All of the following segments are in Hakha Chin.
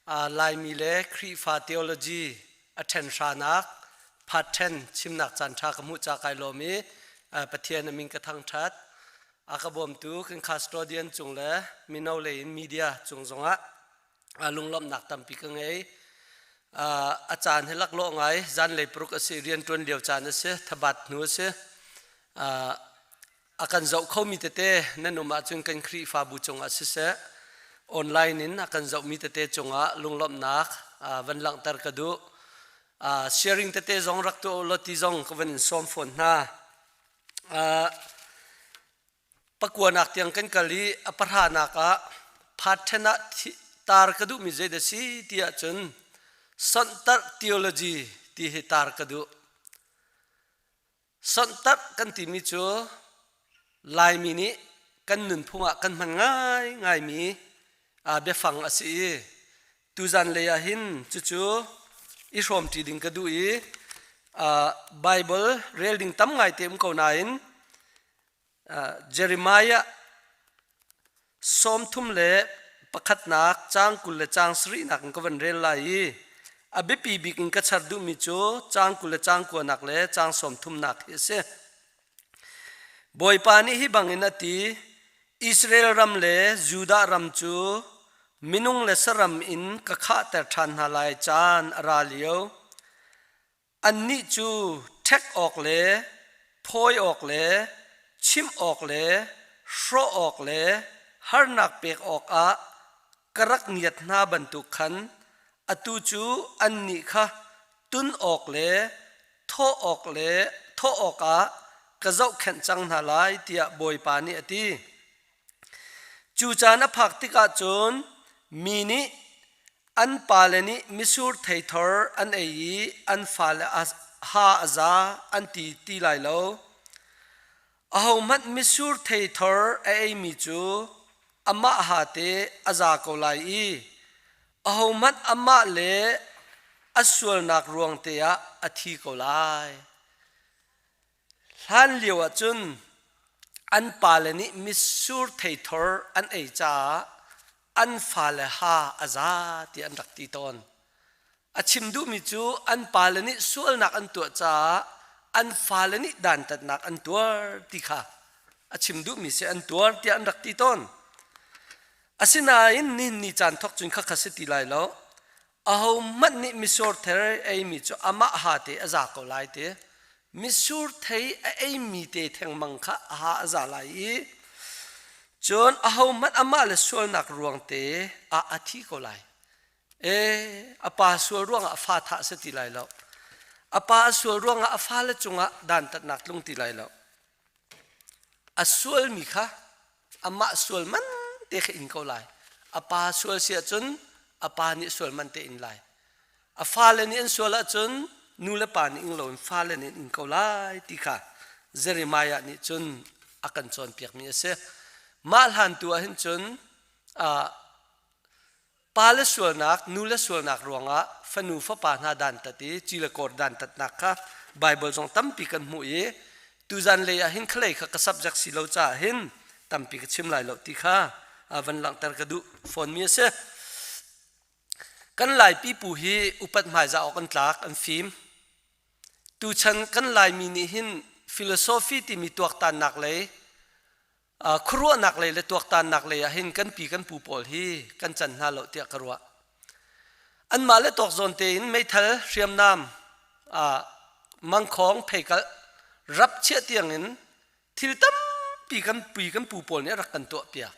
Laimi le Khrihfa theology a ṭhen hranak part 10 chimnak caan ṭha ka hmuh ca kai lawm i Pathian a min ka thangṭhat. A ka bawmtu kan custodian cung le mino lei in media cung zongah lunglawmhnak tampi ka ngei. A caan hi laklawh ngai, zanlei paruk a si, rianṭuan lio caan a si, thabat hnu a si. A kan zoh khomi tete nan um ahcun kan Khrihfabu cungah siseh, online in a kan zohmi tete cungah lunglawmhnak van langhter ka duh. Sharing tete zong rak tuah u law ti zong ka van in sawm fawn hna. Pakuanak tiang kan kal i a pahranak ah part ṭhen ah tar ka duhmi zei dah si ti ahcun sonhtarh theology ti hi tar ka duh. Sonhtarh kan timi cu Laimi nih kan nunphung ah kan hman ngaingaimi biafang a si i tuzan lei ah hin cucu i hrawmṭi ding ka duh i Bible rel ding tam ngaite um ko nain Jeremiah 31 caang 20 le caang sarihnak in ka van rel lai i a biapi bik in ka char duhmi cu caang 20 le caang kuanak le caang 30nak hi a si. Bawipa nih hi bangin a ti, Israel ram le Judah ram cu minung le saram in ka khahter ṭhan hna lai caan a ra lio. Annih cu ṭhek awk le phawi awk le chimh awk le hrawh awk le harnak pek awkah ka rak ngiat hna bantuk khan atu cu annih kha tun awk le thawh awk le thawh awkah ka zohkhenh cang hna lai tiah Bawipa nih a ti. Cu caan a phak tikah cun mi nih an pale nih mitsur theithor an ei i an fale ha a za an ti ti lai lo. Ahohmanh mitsur theithor a eimi cu amah ha te a za ko lai i ahohmanh amah le a sualnak ruang te ah a thi ko lai. Hlan lio ah cun an pale nih mitsur theithor an ei caah an fale ha a za ti an rak ti tawn. A chim duhmi cu an pale nih sualnak an tuah caah an fale nih dantatnak an tuar ti kha a chim duhmi si an tuar tiah an rak ti tawn. Asinain nihin ni caan thawk cun khakha si ti lai lo. Ahohmanh nih mitsur thei eimi cu amah ha te a za ko lai ti. Mitsur thei a eimi te thengmang kha a ha a za lai i cun ahohmanh amah le sualnak ruang te ah a thi ko lai. E, a pa sual ruangah a fa thah si ti lai lo. A pa a sual ruangah a fale cungah dantatnak tlung ti lai lo. A sualmi kha amah sual man te kha in ko lai. A pa sual si ahcun a pa nih sual man te in lai. A fale nih an sual ahcun nu le pa nih ing loin fale nih an in ko lai ti kha Jeremiah nih cun a kan cawnpiakmi a si. Mah hlan tu ah hin cun Pa le sualnak, nu le sualnak ruangah fanu fapa hna dantat i ci le kawr dantatnak kha Baibal zong tampi kan hmuh i tuzan lei ah hin khalei kha ka subject si lo caah hin tampi ka chim lai lo ti kha van langhter ka duh fawnmi a si. Kan Lai pipu hi upat hmaizah awk an tlak, an fim. Tuchan kan Laimi nih hin philosophy timi tuaktannak lei Khuaruahnak lei le tuaktannak lei ah hin kan pi kan pu pawl hi kan can hna lo tiah ka ruah. Anmah le tawk zawn tein meithal hriamnam mangkhawng pheikalh rap chiah tiangin thil tampi kan pi kan pu pawl nih a rak kan tuah piak.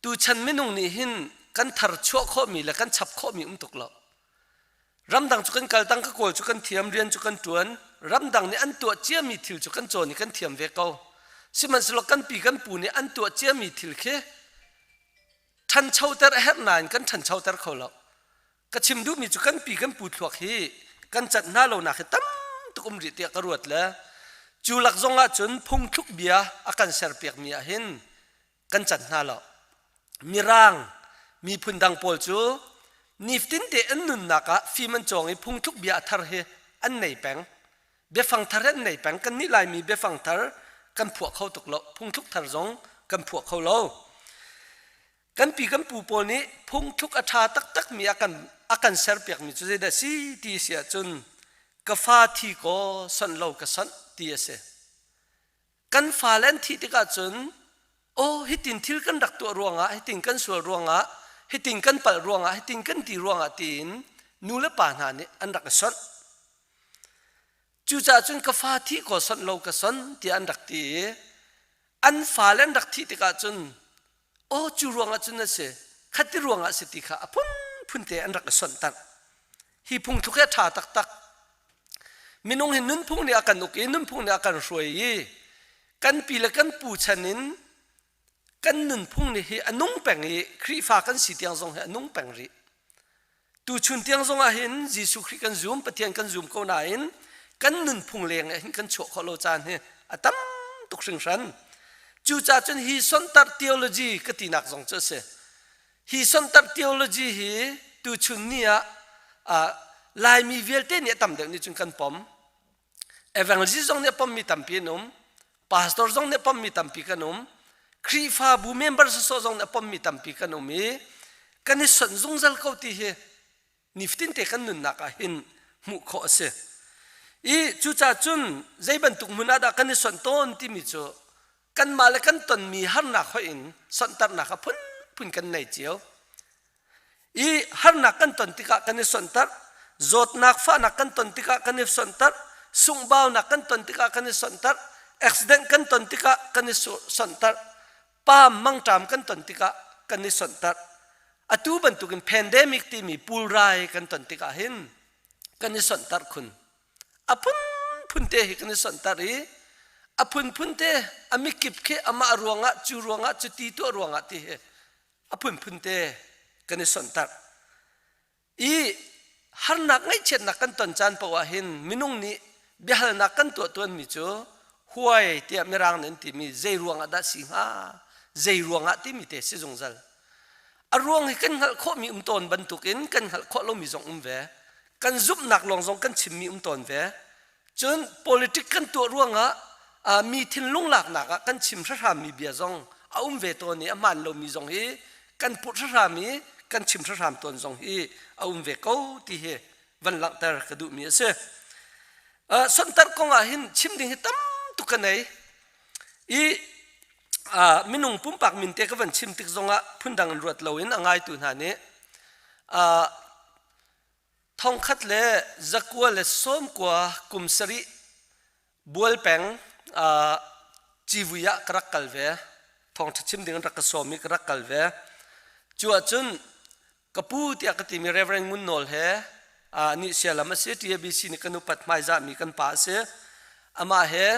Tuchan minung nih hin kan thar chuah khawhmi le kan chap khawhmi um tuk lo. Ramdang cu kan kal tang ka kawl cu kan thiam rian cu kan ṭuan ramdang nih an tuah ciami thil cu kan cawn i kan thiam ve ko sihmanhsehlaw kan pi kan pu nih an tuah ciami thil khi ṭhanchoter a herh nain kan ṭhanchoter kho lo ka chim duhmi cu kan pi kan pu thluak hi kan cat hna lonak hi tam tuk um rih tiah ka ruat le cu lak zong ah cun phungthluk bia a kan serpiakmi ah hin kan cat hna lo. Mirang miphun dang pawl cu nifatin te an nunnak ah fim an cawng i phungthluk bia a thar hi an nei peng. Biafang thar hi an nei peng. Kannih Laimi biafang thar kan phuah kho tuk lo. Phungthluk thar zong kan phuah kho lo. Kan pi kan pu pawl nih phungthluk a ṭha taktakmi a kan a kan serpiakmi cu zeidah si ti si ahcun ka fa thi kaw sonh lo ka sonh ti a si. Kan fale an thih tikah cun aw hitin thil kan rak tuah ruangah hitin kan sual ruangah hitin kan palh ruangah hitin kan ti ruangah tiin nu le pa hna nih an rak i sonh. Cucaah cun ka fa thih kaw sonh lo ka son tiah an rak ti i an fale an rak thih tikah cun aw cu ruangah cun a si khati ruangah a si ti kha a phunphun te an rak i sonhtarh. Hi phungthluk hi a ṭha taktak. Minung hi nunphung nih a kan uk i nunphung nih a kan hruai i kan pi le kan pu chan in kan nunphung nih hi a nung peng i Khrihfa kan si tiang zong hi a nung peng rih. Tuchun tiang zong ah hin Jesuh Khrih kan zum, Pathian kan zum ko nain kan nunphung leng ah hin kan chuah khawh lo caan hi a tam tuk hringhran. Cucaah cun hi sonhtarh theology ka tinak zong cu a si. Hi sonhtarh theology hi tuchun ni ah Laimi vialte nih a tam deuh nih cun kan pom. Evangelist zong nih a pommi tampi an um. Pastor zong nih a pommi tampi kan um. Khrihfabu member sawsawh zong nih a pommi tampi kan um i kan i sonh zungzal ko ti hi nifatin te kan nunnak ah hin hmuh khawh a si. I cucaah cun zei bantuk hmun ah dah kan i sonh tawn timi cu kanmah le kan tonmi harnak hoih in sonhtarhnak a phunphun kan nei cio. I harnak kan ton tikah kan i sonhtarh, zawtnak fahnak kan ton tikah kan i sonhtarh, sunghbaunak kan ton tikah kan i sonhtarh, accident kan ton tikah kan i sonhtarh, paam mangṭam kan ton tikah kan i sonhtarh. Atu bantukin pandemic timi pulrai kan ton tikah hin kan i sonhtarh khun. A phunphun te hi kan i sonhtarh i a phunphun te a mikip khi amah ruangah cu ruangah cuti tuah ruangah ti hi a phunphun te kan i sonhtarh i harnak ngaihchiatnak kan ton caan paoh ah hin minung nih biahalnak kan tuah tuanmi cu huai tiah mirang nih an timi zei ruangah dah si hnga zei ruangah timi te si zungzal a ruang hi kan hngalh khawhmi um tawn bantukin kan hngalh khawh lomi zong um ve kan zumhnak lawng zong kan chimmi um tawn ve Cun politic kan tuah ruangah mi thinlung laknak ah kan chim hrahrammi bia zong a um ve tawn i a hmaan lomi zong hi kan put hrahram i kan chim hrahram tawn zong hi a um ve ko ti hi van langhter ka duhmi a si. Sonhtarh kong ah hin chim ding hi tam tuk ka nei i minung pumpak min te ka van chim tik zongah phundang in ruat loin a ngaitu hna nih 1990 kum sarih Bual peng civui ah ka rak kal ve. Thawngṭha chim ding an rak ka sawm i ka rak kal ve. Cu ahcun ka pu tiah ka timi Reverend Ngun Nawl he nih sialam a si TABC nih kan upat hmaizahmi kan pa a si. Amah he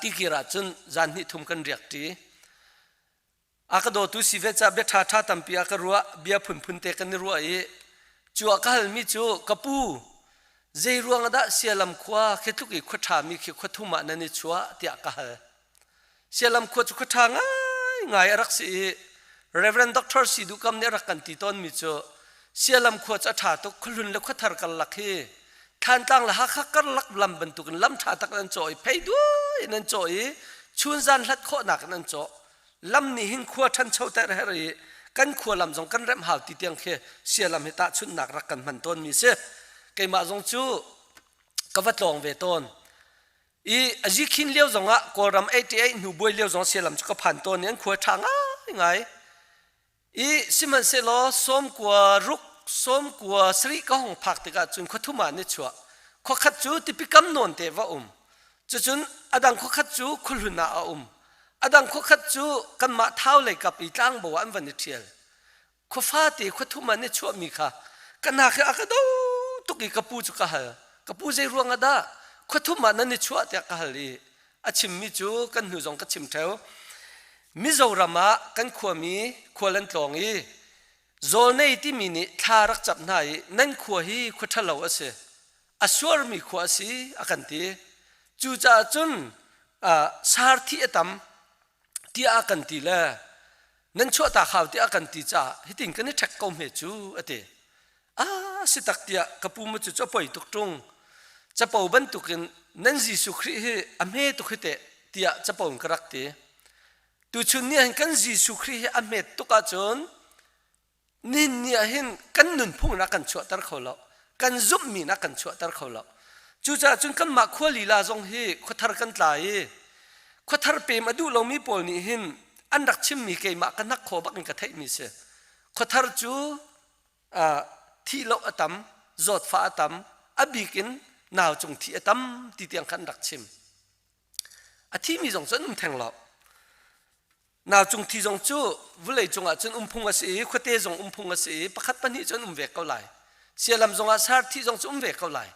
tikir ahcun zan hnih thum kan riak ṭi. A ka dawtu si ve caah bia ṭhaṭha tampi a ka ruah, bia phunphun te kan i ruah i cu ah ka halmi cu ka pu zei ruang ah dah Sialam khua khi tluk i khua ṭhami khi khua thum ah nan i chuah tiah ka hal. Sialam khua cu khua ṭha ngaingai a rak si i Reverend Dr. Si Duh Kam nih a rak kan ti tawnmi cu Sialam khua cu a ṭha tuk khuahlun le khuathar karlak hi Thantlang le Hakha karlak lam bantukin lam ṭha tak in an cawh i phei duai in an cawh i chunzan hlat khawhnak in an cawh. Lam nih hin khua ṭhanchoter her i kan khua lam zong kan remh hau ti tiang khi sialam hi tahchunhnak rak kan hman tawnmi si. Keimah zong cu ka va tlawng ve tawn. I a zikhin lio zongah Kawlram 88 hnu buai lio zong sialam cu ka phan tawn i an khua ṭha ngaingai. I sihmanhsehlaw sawmkua ruk sawmkua sarih ka hung phak tikah cun khua thum ah an i chuah. Khua khat cu tipi kam nawn te va um. Cucun a dang khua khat cu khuahlun ah a um. A dang khua khat cu kanmah thau lei kap i tlangbo ah an van i ṭhial. Khua fate khua thum ah an i chuahmi kha ka hna khi a ka do tuk i ka pu cu ka hal. Ka pu zei ruang ah dah khua thum ah nan i chuah tiah ka hal i a chimmi cu kan hnu zong ka chim ṭheo. Mizoram ah kan khuami khual an tlawng i zawlnei timi nih thla rak cap hna i nan khua hi khua ṭhalo a si a suarmi khua a si a kan ti cucaah cun sarthi a tam tiah a kan ti le nan chuahtak hau tiah a kan ti caah hitin kan i ṭhek ko hme cu a ti A si tak tiah ka pu mu cu cu a poi tuk ṭung. Capo bantukin nan Jesuh Khrih hi a hme tuk hi teh tiah capo in ka rak ti. Tuchun ni ah hin kan Jesuh Khrih hi a hmet tuk ahcun nihin ni ah hin kan nunphung in a kan chuahter kho lo. Kan zumhmi in a kan chuahter kho lo. Cucaah cun kanmah khua lila zong hi khuathar kan tla i khuathar pem a duh lomi pawl nih hin an rak chimmi keimah ka hnakhaw bak in ka theihmi si. Khuathar cu thih lo a tam, zawtfah a tam, a bik in nau cung thih a tam ti tiang khan rak chim. A thimi zong cu an um theng lo. Nau cung thi zong cu vulei cungah cun um phung a si i khuate zong um phung a si i pakhat pahnih cu an um ve ko lai. Sialam zongah sar thih zong cu um ve ko lai.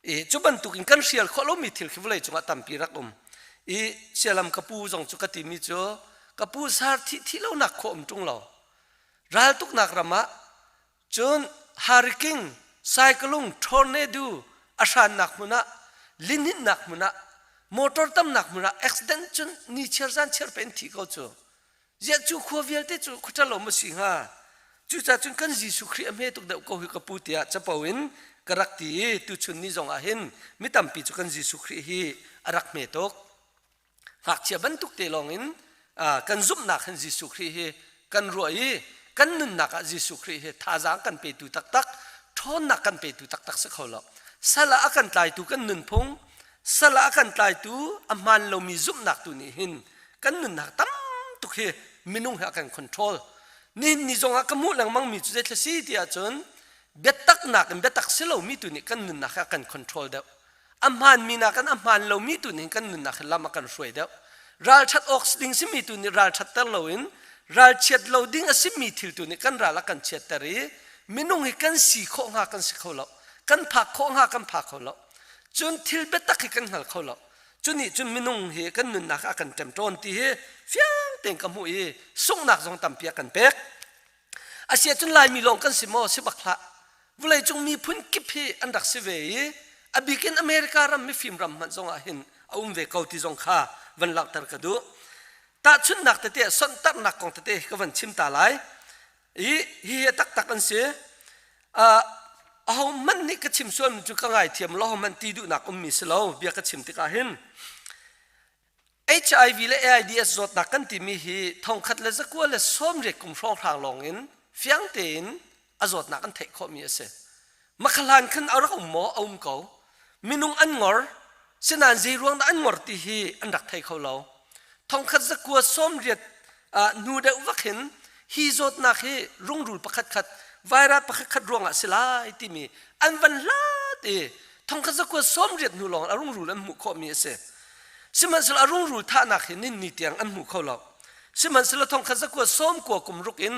I cu bantukin kan hrial khawh lomi thil khi vawlei cungah tampi rak um. I sialam ka pu zong cu ka timi cu ka pu sar thih thih lonak khawh um ṭung lo. Raltuknak ram ah cun hurricane, cyclone, tornado a hrannak hmun ah lihninhnak hmun ah motor tamnak hmun ah accident cun ni chiar zan chiar pe in thi ko cu. Ziah cu khua vialte cu khua ṭhalo ma si hnga? Cucaah cun kan Jesuh Khrih a hme tuk deuh ko hi ka pu tiah capo in ka rak ti i tuchun ni zong ah hin mi tampi cu kan Jesuh Khrih hi a rak hme tuk. Ngakchia bantuk te lawng in kan zumhnak hin Jesuh Khrih hi kan ruah i kan nunnak ah Jesuh Khrih hi thazaang kan petu taktak, ṭhawnnak kan petu taktak si kho lo. Sal ah a kan tlaitu kan nunphung, sal ah a kan tlaitu a hmaan lomi zumhnak tu nih hin kan nunnak tam tuk hi minung he a kan control. Nihin ni zong ah ka hmuh lengmang mi cu zeithla si ti ahcun biataknak in biatak si lomi tu nih kan nunnak he a kan control deuh. A hmaanmi nakin a hmaan lomi tu nih kan nunnak hi lam a kan hruai deuh. Ralṭhat awk ding simi tu nih ralṭhatter loin ralchiat lo ding a simi thil tu nih kan ral a kan chiatter i minung hi kan si khawh hnga kan si kho lo. Kan phak khawh hnga kan phak kho lo. Cun thil biatak hi kan hngal kho lo. Cu nih cun minung hi kan nunnak a kan ṭemṭawn ti hi fiang tein ka hmuh i sunghnak zong tampi a kan pek. Asiahcun Laimi lawng kan si maw? Si bak hlah. Vawleicung miphun kip hi an rak si ve i a bik in America ram mifim ram hmanh zong ah hin a um ve ko ti zong kha van langhter ka duh. Tahchunhnak tete sonhtarhnak kong tete ka van chim ta lai. I hihi a taktak an si. Uh, aho hmanh nih ka chim sualmi cu ka ngaithiam lo hmanh ti duhnak ummi si lo bia ka chim tikah hin HIV le AIDS zawtnak kan timi hi thongkhat le zakua le sawmriat kum hrawnghrang lawng in fiang tein a zawtnak an theih khawhmi a si. Makhlan khan a rak um maw? A um ko. Minung an ngor, sinain zei ruang dah an ngor ti hi an rak thei kho lo. Thongkhat zakua 80 hnu deuh vak hin hi zawtnak hi rungrul pakhat khat virus pakhat khat ruangah si lai timi an van hlat i thongkhat zakua 80 hnu lawng a rungrul an hmuh khawhmi a si. Sihmanhsehlaw a rungrul thahnak hi nin ni tiang an hmu kho lo. Sihmanhsehlaw thongkhat zakua 90 kum ruk in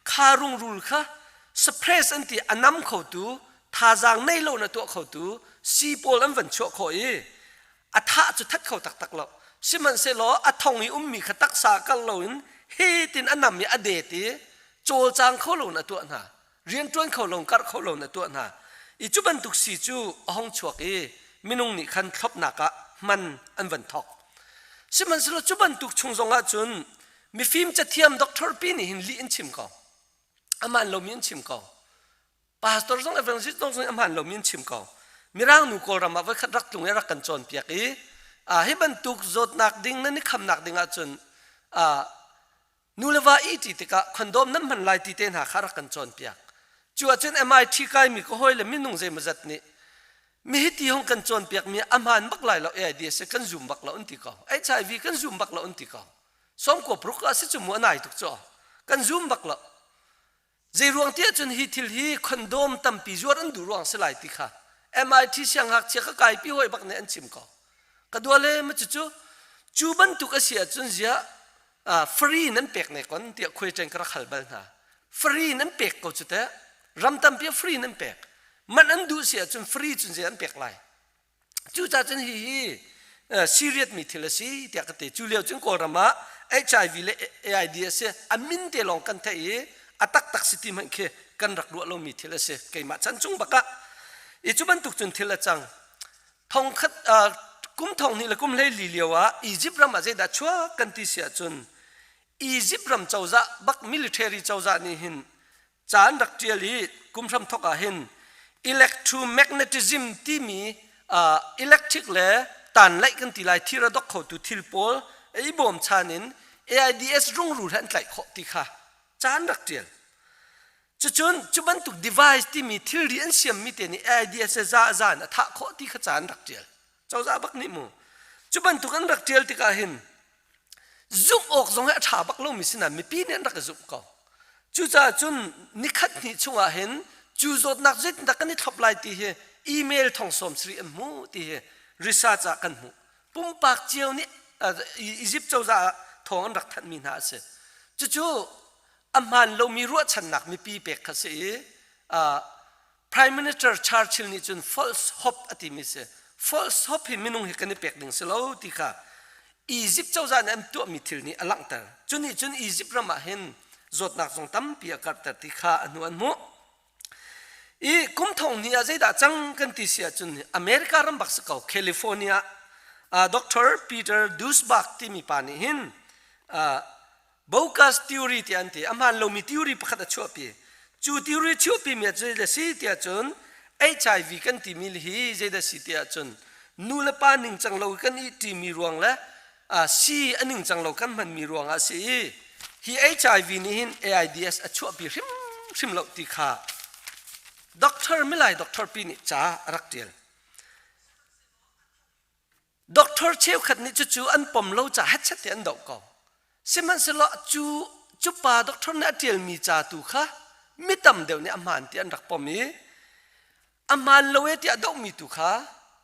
kha rungrul kha suppress an ti a nam khotu thazaang nei lo na tuah khotu sii pawl an van chuah khawh i a thah cu that kho taktak lo sihmanhsehlaw a thong i ummi kha taksa kal loin hitin a nam i a det i cawlcang kho lo in a tuah hna rianṭuan kho lo karh kho lo in a tuah hna i cu bantuk sii cu a hong chuak i minung nih khan thlopnak ah hman an van thawk sihmanhsehlaw cu bantuk chung zong ah cun mifim cathiam doctor pi nih hin lih in chim ko aman lomi an chim ko pastor zong evangelist zong a hmaan lomi an chim ko mirang nu kawlram ah voikhat rak tlung i rak kan cawnpiak i hi bantuk zawtnak ding nan i khamnak ding ahcun nu le va i ti tikah condom nan hman lai ti te hna kha rak kan cawnpiak cu ahcun MIT kaimi ka hawi le minung zeimawzat nih mi hiti hong kan cawnpiak mi a hmaan bak lai lo AIDS kan zum bak lo an ti ko HIV kan zum bak lo an ti ko Sawmkua paruk ah si cu mu a nai tuk cu kan zum bak lo zei ruang ti ahcun hi thil hi condom tampi zuar an duh ruang si lai ti kha MIT siangngakchia ka kaipi hoi bak nih an chim ko ka duale ma cucu cu bantuk a si ahcun ziah free nan pek ne kon tiah khuai ṭeng ka rak hal bal hna free nan pek ko cu teh ram tampi free nan pek man an duh si ahcun free cun zei an pek lai Cucaah cun hihi serious mi thil a si tiah ka ti. Cu lio cun Kawlram ah HIV le AIDS si a min te lawng kan theih i a taktak si ti hmanh khi kan rak ruah lomi thil a si. Keimah chan chung bak ah. I cu bantuk cun thil a cang. Thongkhat kum thong hnih le kum 14 lio ah Egypt ram ah zeidah chuak kan ti si ahcun Egypt ram cozah bak military cozah nih hin ca an rak ṭial i kum hramthawk ah hin electromagnetism timi electric le tanlaih kan ti lai thir a dok khotu thil pawl i bawmchan in AIDS rungrul he an tlaih khawh ti kha ca an rak ṭial. Cucun cu bantuk device timi thilri an siammi te nih AIDS he za za in a thah khawh ti kha ca an rak ṭial. Cozah bak nih mu. Cu bantuk an rak ṭial tikah hin zumh awk zong hi a ṭha bak lomi si nain mipi nih an rak i zumh ko. Cucaah cun nikhat hnih chungah hin cu zawtnak zeitindah kan i thlop lai ti hi email thong sawm sarih an hmu ti hi research ah kan hmuh. Pumpak cio nih Egypt cozah ah thawng an rak thanhmi hna a si. Cucu a hmaan lomi ruahchannak mipi pek kha si i Prime Minister Churchill nih cun false hope a timi si. False hope hi minung hi kan i pek ding si lo ti kha Egypt cozah nih an tuahmi thil nih a langhter. Cu nih cun Egypt ram ah hin zawtnak zong tampi a karhter ti kha a hnu an hmuh. I kum thong hnih ah zeidah cang kan ti si ahcun America ram bak si ko California uh, Dr. Peter Duesbach timi pa nih hin uh, Bogus theory ti an ti. A hmaan lomi theory pakhat a chuahpi. Cu theory chuahpi mi cu zeidah si tiah cun HIV kan timi hi zeidah si tiah cun nu le pa ningcang lo kan i ṭimi ruang le si a ningcang lo kan hmanmi ruang ah si i hi HIV nih hin AIDS a chuahpi hrimhrim lo ti kha doctor milai doctor pi nih ca a rak ṭial. Doctor cheukhat nih cucu an pom lo ca hetchet te an doh ko. Sihmanhsehlaw cu cu pa doctor nih a ṭialmi ca tu kha mi tam deuh nih a hmaan ti an rak pom i a hmaan lo e tiah dohmi tu kha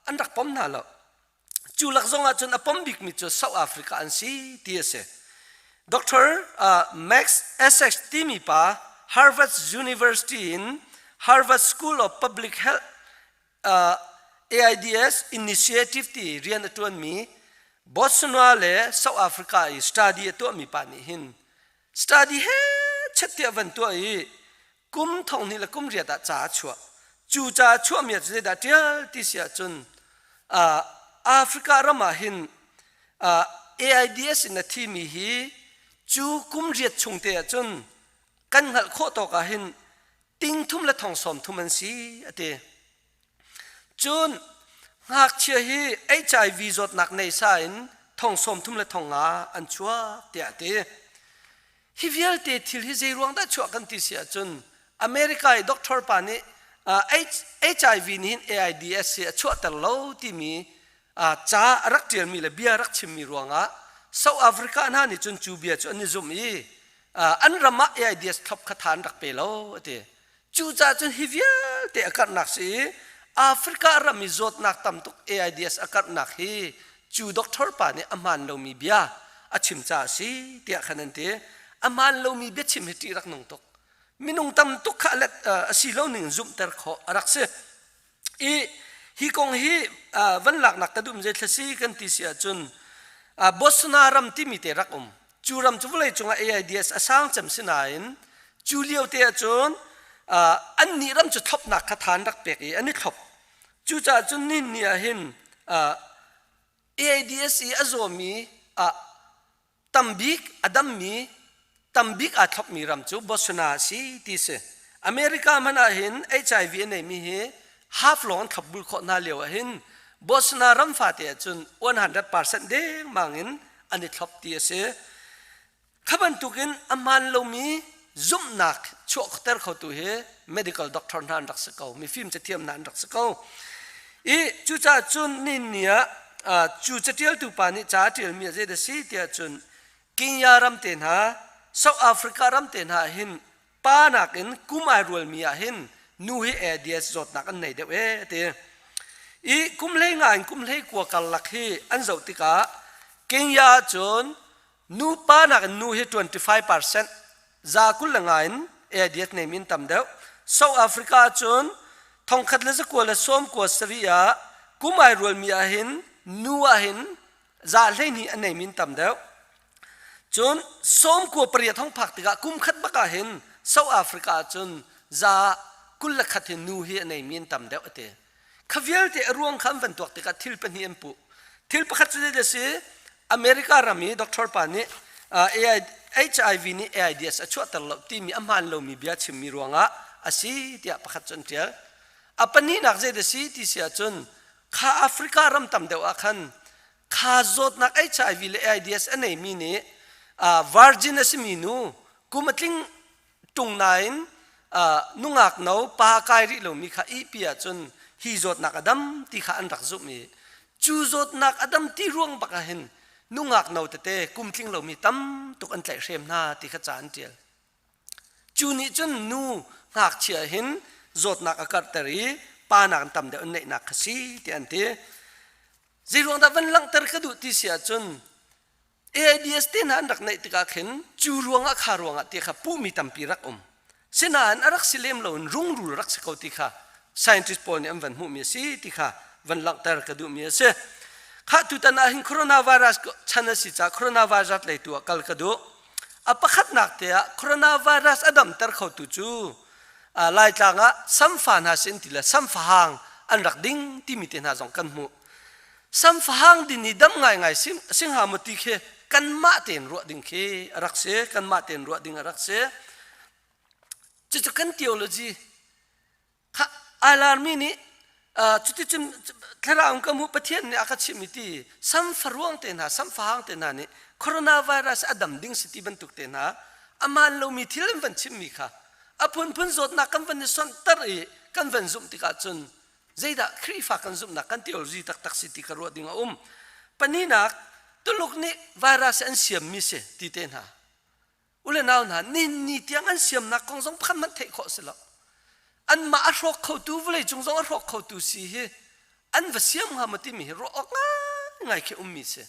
an rak pom hna lo. Cu lak zong ah cun a pom bikmi cu South Africa an si ti a si. Dr. Uh, Max Essex timi pa Harvard University in Harvard School of Public Health AIDS Initiative ti rian a ṭuanmi Botswana le South Africa i study a tuahmi pa nih hin study he chet tiah van tuah i kum thong hnih le kum riat ah ca a chuah. Cu ca a chuahmi ah zeidah ṭial ti si ahcun Africa ram ah hin AIDS in a thimi hi cu kum riat chung te ahcun kan hngalh khawh tawk ah hin ting thum le thong sawm thum an si a ti. Cun ngakchia hi HIV zawtnak nei sa in thong sawm thum le thong nga an chuak tiah a ti. Hi vialte thil hi zei ruang dah chuah kan ti si ahcun America i doctor pa nih HIV nih hin AIDS hi a chuahter lo timi ca a rak ṭialmi le bia rak chimmi ruangah South Africa hna nih cun cu bia cu an i zumh i an ram ah AIDS thlop kha tha an rak pe lo a ti. Cucaah cun hi vialte a karhnak si i Africa ram i zawtnak tam tuk AIDS a karhnak hi cu doctor pa nih a hmaan lomi bia a chim caah a si tiah khan an ti. A hmaan lomi biachim hi ṭih rak nung tuk. Minung tam tuk kha a si lo ning zumhter khawh a rak si. I hi kong hi van laknak ka duh zei thlasi kan ti si ahcun Botswana ram timi te rak um. Cu ram cu vawlei cungah AIDS a sang cem si nain cu lio te ahcun an nih ram cu thlopnak kha than rak pek i an i thlop. Cucaah cun nin ni ah hin AIDS i a zawmi tambik a dammi tambik aa thlopmi ram cu Botswana a si ti si. America hmanh ah hin HIV a neimi hi half lawng an thlop bul khawh hna lio ah hin Botswana ram fate ah cun 100% dengmang in an i thlop ti a si. Kha bantukin a hmaan lomi zumhnak chuahter khotu hi medical doctor hna an rak si ko, mifim cathiam hna an rak si ko. I cucaah cun nin ni ah cu catialtu pa nih ca a ṭialmi a zeidah si tiah cun Kenya ram te hna, South Africa ram te hna hin pa nakin kum ai rualmi ah hin nu hi AIDS zawtnak an nei deuh e a ti. I kum hlei nga in kum hlei kua karlak hi an zoh tikah Kenya ah cun nu pa nakin nu hi 25% za 25 in AIDS neimi an tam deuh. South Africa ahcun thongkhat le zakua le sawm kua sarih ah kum ai rualmi ahhin nu ahhin za 12 a neimi an tam deuh. Cun sawm kua pariat hong phak tikah kum khat bak ahhin South Africa ahcun za 21 hin nu hi a neimi an tam deuh a ti. Kha vialte a ruang kha an van tuak tikah thil pahnih an puh. Thil pakhat cu zeidah si? America ram i doctor pa nih HIV nih AIDS a chuahter lo timi a hmaan lomi bia chimmi ruangah a si tiah pakhat cu an ṭial. A pahnihnak zeidah si ti si ahcun kha Africa ram tam deuh ah khan kha zawtnak HIV le AIDS a neimi nih. Virgin a simi nu kum a tling ṭung nain nungak no pa kai rih lomi kha ihpi ahcun hi zawtnak a dam ti kha an rak zumh i cu zawtnak a dam ti ruang bak ah hin nungak no tete kum tling lomi tam tuk an tlaihhrem hna ti kha ca an ṭial. Cu nih cun nu ngakchia hin zawtnak a karhter i pa nakin tam deuh an neihnak kha si tiah an ti. Zeiruang dah van langhter ka duh ti si ahcun AIDS te hna an rak neih tikah khin cu ruangah kha ruangah ti kha puhmi tampi rak um. Sinain a rak si lem loin rungrul rak si ko ti kha scientist pawl nih an van hmuhmi a si ti kha van langhter ka duhmi a si. Khah tutan ah hin coronavirus chan a si caah coronavirus lei tu ah kal ka duh. A pakhatnak te ah coronavirus a damter khotu cu Laitlang ah samfa hna sin ti le samfahang an rak ding timi te hna zong kan hmuh. Samfahang din i dam ngaingai singha maw ti khi kanmah tein ruah ding khi a rak si, kanmah tein ruah ding a rak si. Cucu kan theology Kha ailarmi nih cuticun thlarau in ka hmuh Pathian nih a ka chimh i ti samfaruang te hna samfahang te hna nih coronavirus a dam ding si ti bantuk te hna a maan lomi thil an van chimmi kha a phunphun zawtnak kan van i sonhter i kan van zumh tikah cun zeidah Khrihfa kan zumhnak kan theology taktak si ti ka ruah ding a um. Pahnihnak Tuluk nih virus an siammi si ti te hna U le nau hna, ni tiang an siamnak kong zong pakhat hmanh theih khawh si lo. Anmah a hrawk khotu vawleicung zong a hrawk khotu si hi an va siam hnga maw timi hi ruah awk ngaingai khi ummi si.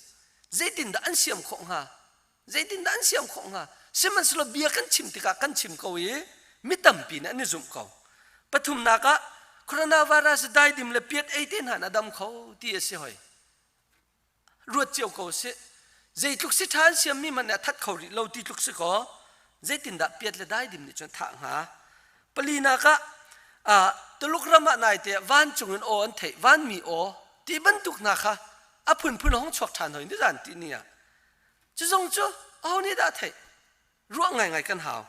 Zeitindah an siam khawh hnga? Zeitindah an siam khawh hnga? Sihmanhsehlaw bia kan chim tikah kan chim ko i mi tampi nih an i zumh ko. Pathumnak ah coronavirus daidim le piat ei te hna in a dam kho ti a si hoi. Ruat cio ko sih. Zeitluk si ṭha an siammi hmanh nih a that kho rih lo ti tluk si kaw zeitindah piat le daidim nih cun thah hnga? Palinak ah Tuluk ram ah naite ah vancung in aw an theih, vanmi aw ti bantuk hna kha a phunphun a hung chuak ṭhan hoi nizan ti ni ah. Cu zong cu aho nih dah a theih? Ruah ngaingai kan hau.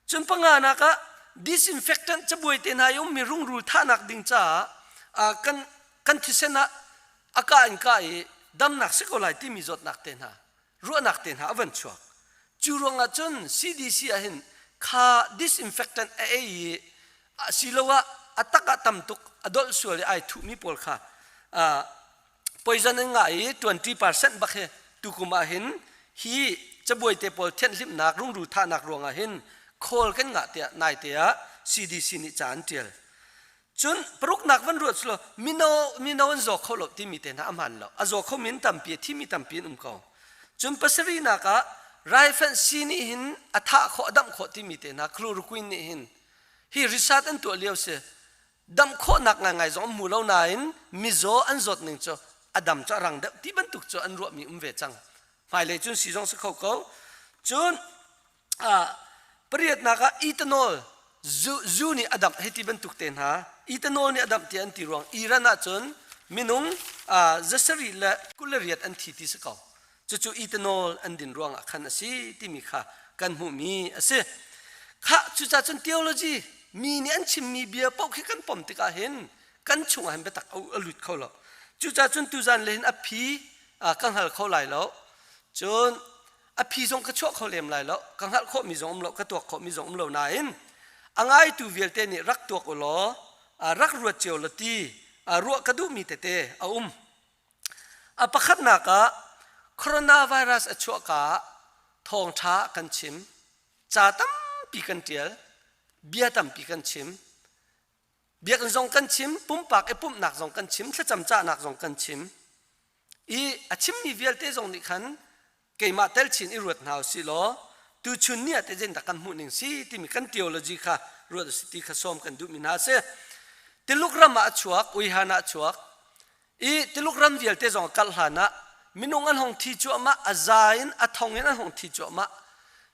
Cun panganak ah disinfectant cabuai te hna i ummi rungrul thahnak ding caah kan kan thisen ah a kah in kah i damnak si ko lai timi zawtnak te hna ruahnak te hna a van chuak. Cu ruangah cun CDC ah hin kha disinfectant a ei i asiloah a tak ah tam tuk a dolh sual i ai thuhmi pawl kha poison an ngah i 20% bak hi tukum ah hin hi cabuai te pawl thianhhlimhnak rungrul thahnak ruangah hin khawl kan ngah tiah naite ah CDC nih ca an tial. Cun paruknak van ruat sulaw mino mino an zaw kho lo timi te hna a hmaan lo. A zaw kho min tampi a thimi tampi an um ko. Cun pasarihnak ah raifanh sii nih hin a thah khawh a damh khawh timi te hna chloroquine nih hin hi research an tuah lio si damh khawhnak ngaingai zong an hmu lo nain mizaw an zawt ning cu a dam cu a rang deuh ti bantuk cu an ruahmi um ve cang. Hmailei cun si zong si kho ko. Cun pariatnak ah ethanol zu, zu nih a damh hei ti bantuk te hna ethanol nih a damh ti an ti ruang Iran ahcun minung zasarih le 28 an thi ti si ko. Cucu ethanol an din ruangah khan a si timi kha kan hmuhmi a si. Khah cucaah cun theology mi nih an chimmi bia paoh khi kan pom tikah hin kan chungah hin biatak a lut kho lo. Cucaah cun tuzan le hin a phi ka hngal kho lai lo. Cun a phi zong ka chuah kho lem lai lo. Ka hngalh khawhmi zong um lo, ka tuak khawhmi zong um lo nain a ngaitu vialte nih rak tuak u law rak ruat cio law ti ruah ka duhmi tete a um. A pakhatnak ah coronavirus a chuahka ah thawngṭha kan chim, ca tampi kan ṭial, bia tampi kan chim, biakinn zong kan chim, pumpak i pumhnak zong kan chim, thlacam cahnak zong kan chim. I a chimmi vialte zong nih khan keimah tel chin i ruat hna usih law tuchun ni ah teh zeitindah kan hmuh ning si timi kan theology kha ruat usih ti kha sawm kan duhmi hna a si. Tuluk ram ah a chuak, Wuhan ah a chuak i Tuluk ram vialte zong a kalh hlan ah minung an hong thi cuahmah, a za in a thong in an hong thi cuahmah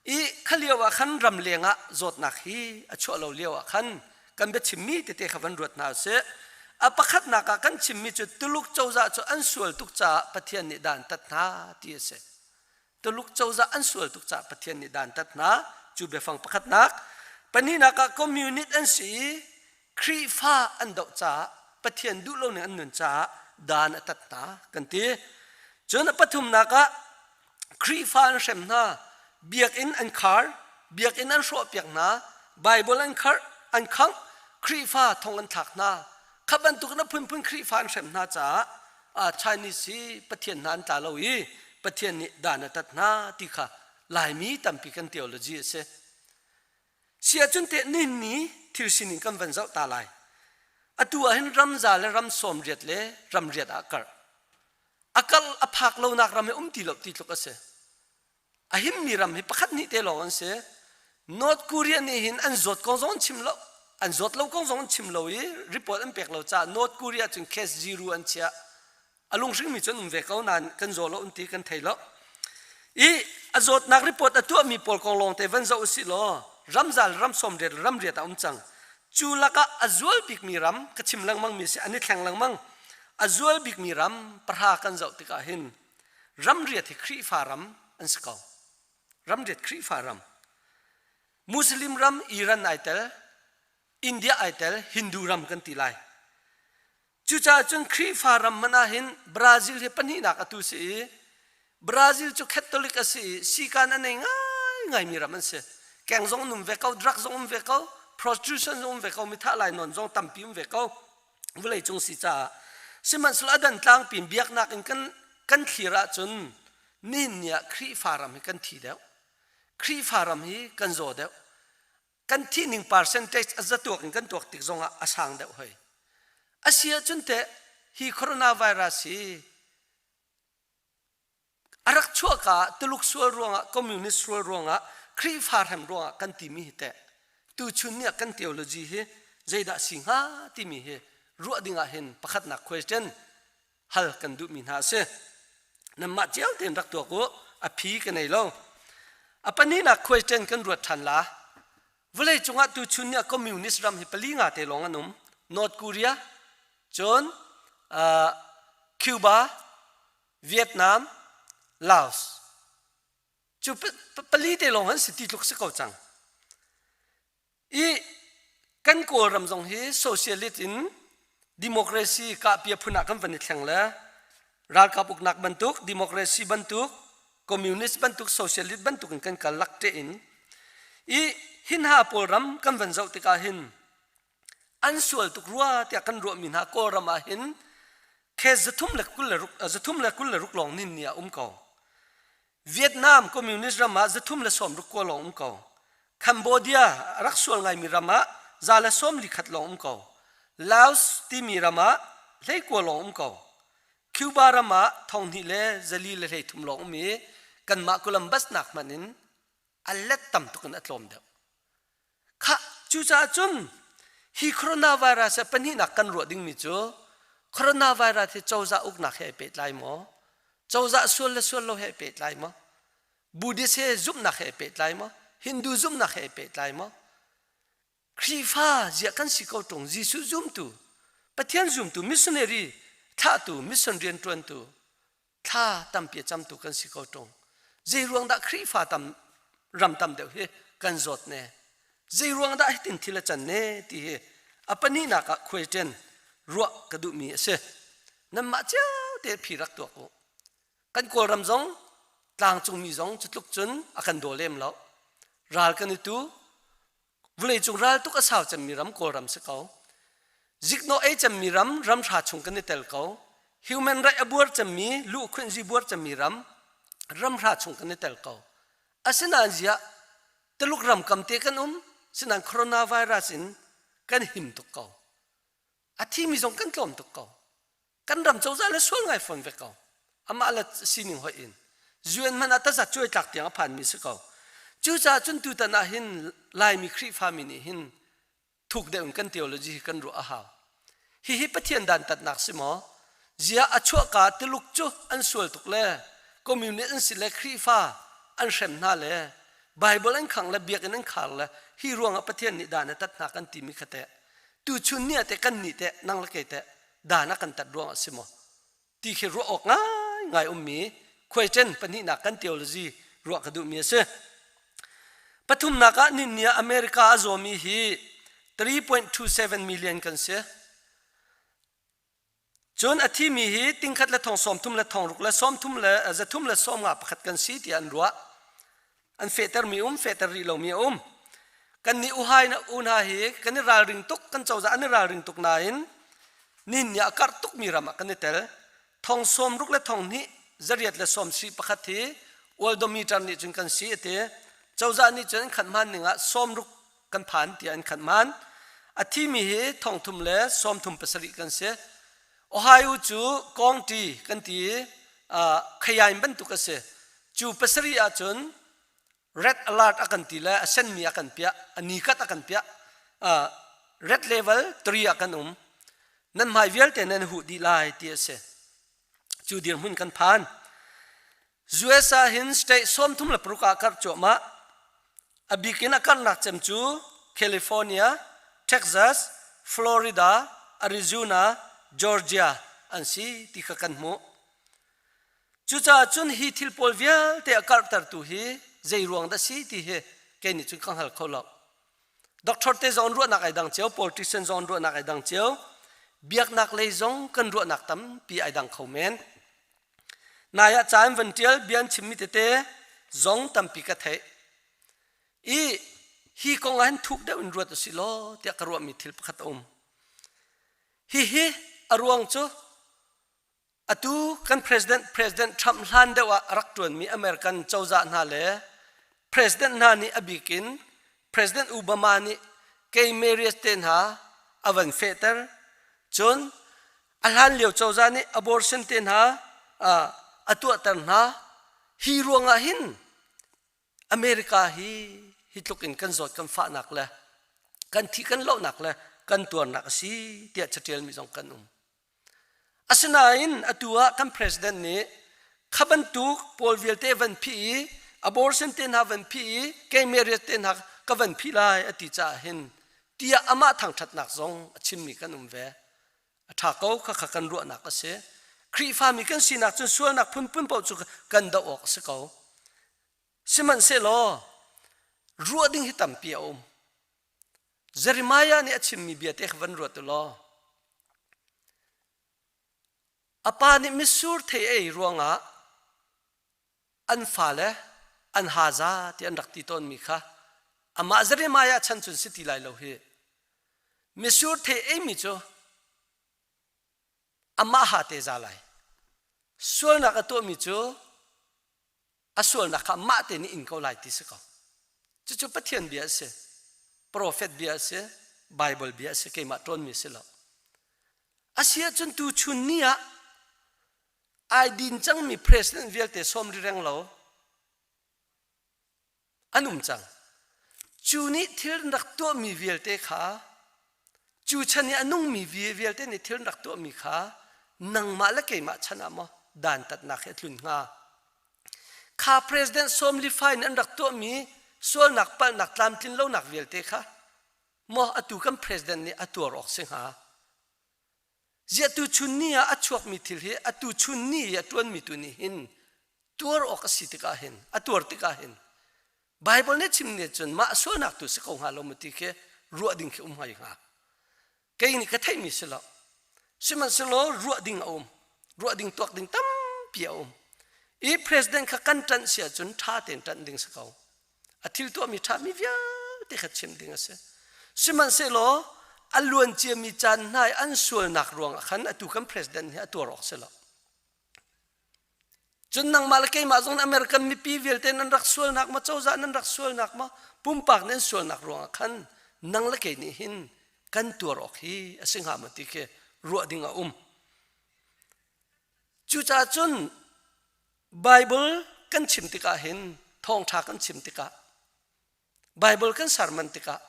i kha lio ah khan ram leng ah zawtnak hi a chuah lo lio ah khan kan biachimmi tete kha van ruat hna usih. A pakhatnak ah kan chimmi cu Tuluk cozah cu an sual tuk caah Pathian nih dan tat hna ti a si. Tuluk cozah an sual tuk caah Pathian nih dan tat hna cu biafang pakhatnak. Pahnihnak ah communist an si i Khrihfa an doh caah Pathian duh lo ning an nun caah dan a tat hna kan ti. Cun a pathumnak ah Khrihfa an hrem hna. Biakinn an khar, biakinn an hrawhpiak hna, Bible an kharh, an khangh, Khrihfa thong an thlak hna. Kha bantuk in a phunphun Khrihfa an hrem hna caah Chinese hi Pathian hna an tla lo i Pathian nih dan a tat hna ti kha Laimi tampi kan theology a si. Si ahcun teh ninni thil sining kan van zoh ta lai. Atu ah hin ramza le ram sawm riat le ram riat ah karh. A kal a phak lonak ram hi um ti lo ti tluk a si. A himmi ram hi pakhat hnih te lawng an si. North Korea nih hin an zawt kong zong an chim lo. An zawt lo kong zong an chim lo i report an pek lo caah North Korea cun case zero an chiah. A lunghringmi cu an um ve ko nain kan zaw lo an ti kan thei lo. I a zawtnak report a tuahmi pawl kong lawng te van zoh usih law ramzal ram sawmriat ram riat a um cang. Cu lakah a zual bikmi ram ka chim lengmang mi si an i thleng lengmang. A zual bikmi ram pahra kan zoh tikah hin ramriat hi Khrihfa ram an si ko. Ramriat Khrihfa ram. Muslim ram Iran ai tel, India ai tel, Hindu ram kan ti lai. Cucaah cun Khrihfa ram hmanh ah hin Brazil hi pahnihnak atu si i Brazil cu Catholic a si i sikan a nei ngaingaimi ram an si. Keng zong an um ve ko, drug zong um ve ko, prostitution zong um ve ko, mithah lainawn zong tampi um ve ko. Vawlei cung si caah. Sihmanhsehlaw a dan tlangpi in biaknak in kan kan thlir ahcun nihin ni ah Khrihfa ram hi kan thi deuh. Khrihfa ram hi kan zaw deuh. Kan thihning percentage a zatuak in kan tuak tik zongah a sang deuh hoi. A si ahcun teh hi coronavirus hi a rak chuahka ah Tuluk sual ruangah communist sual ruangah Khrihfa hrem ruangah kan timi hi teh tuchun ni ah kan theology hi zeidah si hnga timi hi ruah ding ah hin pakhatnak question hal kan duhmi hna a si. Nanmah cio tein rak tuak u, a phi ka nei lo. A pahnihnak question kan ruat ṭhan la. Vawlei cungah tuchun ni ah communist ram hi pali nga te lawng an um. North Korea, cun uh, Cuba, Vietnam, Laos. Cu pali te lawng an si ti tluk si ko cang. I kan Kawlram zong hi socialist in democracy kahpia phun ah kan van i thleng le ralkap uknak bantuk democracy bantuk communist bantuk socialist bantuk in kan kal lak te in i hin ha pawl ram kan van zoh tikah hin an sual tuk rua tiah kan ruahmi hna Kawlram ah hin case 326 lawng nin ni ah um ko Vietnam communist ram ah 369 lawng um ko. Cambodia rak sual ngaimi ram ah 141 lawng um ko. Laos timi ram ah 19 lawng um ko. Cuba ram ah 2,423 lawng um i kanmah Columbus nak hmanh in a let tam tuk in a tlawm deuh. Khah, cucaah cun hi coronavirus ah pahnihnak kan ruah dingmi cu coronavirus hi cozah uknak he ai pehtlai maw? Cozah sual le sual lo he ai pehtlai maw? Buddhist he zumhnak he ai pehtlai maw? Hindu zumhnak he ai pehtlai maw? Khrihfa ziah kan si ko ṭung Jesuh zumtu, Pathian zumtu, missionary thlahtu, mission rianṭuantu, thla tampi a camtu kan si ko ṭung. Zei ruang dah Khrihfa tam ram tam deuh hi kan zawt ne? Zei ruang dah hitin thil a can ne ti hi a pahnihnak ah question ruah ka duhmi a si. Nanmah cio te phi rak tuak u. Kan Kawlram zong tlangcungmi zong cu tluk cun a kan daw lem lo. Ral kan i tu, Vawleicung raltuk a sau cemmi ram Kawlram si ko. Ziknawh ei cemmi ram ramhra chung kan i tel ko. Human right a buar cemmi luhkhunzi buar cemmi ram ramhra chung kan i tel ko. Asinain ziah Tuluk ram kam te kan um sinain coronavirus in kan him tuk ko. A thimi zong kan tlawm tuk ko. Kan ram cozah le sual ngai fawn ve ko. Amah le sining hoih in. UN hmanh ah tazat cuai tlak tiang a phanmi si ko. Cucaah cun tutan ah hin Laimi Khrihfami nih hin thuk deuh in kan theology hi kan ruah a hau. Hihi Pathian dantatnak si maw? Zia a chuahka Tuluk cu an sual tuk le communist an si le Khrihfa an hrem hna le Bible an khang le biakinn an khar le hi ruangah Pathian nih dan a tat hna kan timi kha teh tuchun ni ah teh kan nih teh nang le kei teh dan a kan tat ruangah si maw ti khi ruah awk ngaingai ummi question pahnihnak kan theology ruah ka duhmi a si. Pathumnak ah ninni ah America a zawmi hi 3.27 million kan si. Cun a thimi hi tingkhat le thong sawm thum le thong ruk le sawm thum le zathum le sawm nga pakhat kan si tiah an ruah. An fehtermi um, fehter rih lomi a um. Kan nih uhai na u hna hi kan i ralring tuk, kan cozah an i ralring tuk nain nihin ni ah karh tukmi ram ah kan i tel. Thong sawm ruk le thong hnih zariat le sawm si pakhat hi worldometer nih cun kan si a ti. Cozah nih cun an khanh hman ning ah sawm ruk kan phan tiah an khanh hman. A thimi hi thong thum le sawm thum pasarih kan si. Ohio cu county kan ti i khayain bantuk a si. Cu pasarih ahcun red alert a kan ti le a senmi a kan piah, a nikat a kan piah. Red level 3 ah kan um. Nan hmai vialte nan huh dih lai ti a si. Cu dirhmun kan phan. US ah hin state 36 ah karh cuahmah. A bik in a karhnak cem cu California, Texas, Florida, Arizona, Georgia an si ti kha kan hmuh. Cucaah cun hi thil pawl vialte a karhtertu hi zei ruang dah si ti hi kei nih cun ka hngal kho lo. Doctor te zong ruahnak ai dang cio, politician zong ruahnak ai dang cio, biaknak lei zong kan ruahnak tampi ai dang kho men. Nai ah ca in van ṭial bia an chimmi tete zong tampi ka theih. I hi kong ah hin thuk deuh in ruat usih law tiah ka ruahmi thil pakhat a um. Hihi a ruang cu atu kan president President Trump hlan deuh ah a rak ṭuanmi American cozah hna le president hna nih a bik in President Obama nih kei Marius te hna a van fehter. Cun a hlan lio cozah nih abortion te hna a tuahter hna hi ruangah hin America hi hi tluk in kan zawt kan fahnak le kan thih kan lohnak le kan tuarnak a si tiah catialmi zong kan um asinain atu ah kan president nih kha bantuk pawl vialte van phih i abortion te hna van phih i gay marriage te hna ka van phih lai a ti caah hin tiah amah thangṭhatnak zong a chimmi kan um ve A ṭha ko khakha kan ruahnak a si. Khrihfami kan sinak cun sualnak phunphun paoh cu kan doh awk a si ko. Sihmanhsehlaw ruah ding hi tampi a um. Jeremiah nih a chimmi bia te kha van ruat u law a pa nih mitsur thei ei ruangah an fale an haza ti an rak ti tawnmi kha amah Jeremiah chan cun si ti lai lo hi Mitsur thei eimi cu amah ha te za lai. Sualnak a tuahmi cu a sualnak kha mah te nih in ko lai ti si ko. Cucu Pathian bia a si. Profet bia a si. Bible bia a si. Keimah ṭawnmi a si lo. A si ahcun tu chun ni ah ai din cangmi president vialte sawm ri reng lo an um cang. Cu nih thil an rak tuahmi vialte kha cu chan i a nungmi vialte nih thil an rak tuahmi kha nangmah le keimah chan ah maw dantatnak hi a tlun hnga? Kha president sawmli fai in an rak tuahmi sualnak palhnak tlamtlin lonak vialte kha maw atu kan president nih a tuar awk si hnga? Ziah tuchun ni ah a chuakmi thil hi atu chun ni i a ṭuanmi tu nih hin tuar awk a si tikah hin a tuar tikah hin Bible nih chim nih cun mah sualnak tu si ko hnga lo mu ti khi ruah ding khi um hoi hnga. Kei nih ka theihmi si lo. Sihmanhsehlaw ruah ding a um. Ruah ding tuak ding tampi a um. I president kha kan ṭanh si ahcun ṭha tein ṭanh ding si ko. A thil tuahmi ṭhami vialte kha chim ding a si. Sihmanhsehlaw a luan ciami caan hna i an sualnak ruangah khan atu kan president hi a tuar awk si lo. Cun nangmah le keimah zong American mipi vialte nan rak sualnak maw cozah nan rak sualnak maw pumpak nan sualnak ruangah khan nang le kei nih hin kan tuar awk hi a si hnga maw ti khi ruah ding a um. Cucaah cun Bible kan chim tikah hin thawngṭha kan chim tikah Bible kan sermon tikah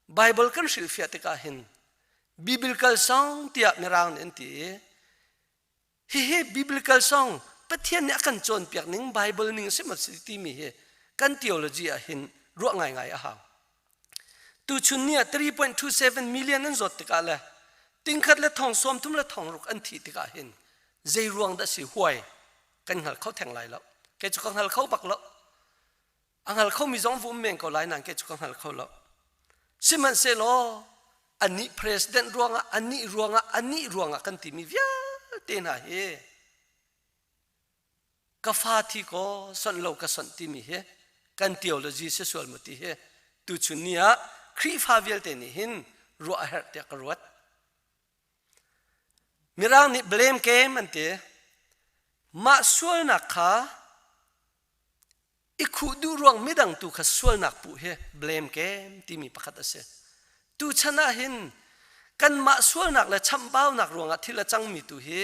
Bible kan hrilhfiah tikah hin biblical song tiah mirang nih an ti i hihi biblical song Pathian nih a kan cawnpiak ning Bible ning si maw si timi hi kan theology ah hin ruah ngaingai a hau. Tuchun ni ah 3.27 million an zawt tikah le tingkhat le thong sawm thum le thong ruk an thih tikah hin zei ruang dah si huai kan hngal kho theng lai lo kei cu ka hngal kho bak lo a hngal khomi zong vum men ko lai nain kei cu ka hngal kho lo sihmanhsehlaw anih president ruangah anih ruangah anih ruangah kan timi vialte hna hi ka fa thi ko sonh lo ka sonh timi hi kan. Kan theology si sual mu ti hi tuchun ni ah Khrihfa vialte nih hin ruah a herh tiah ka ruat. Mirang nih blame game an ti. Mah sualnak kha i khuh duh ruang midang tu kha sualnak puh hi blame game timi pakhat a si. Tuchan ah hin kanmah sualnak le chamhbaunak ruangah thil a cangmi tu hi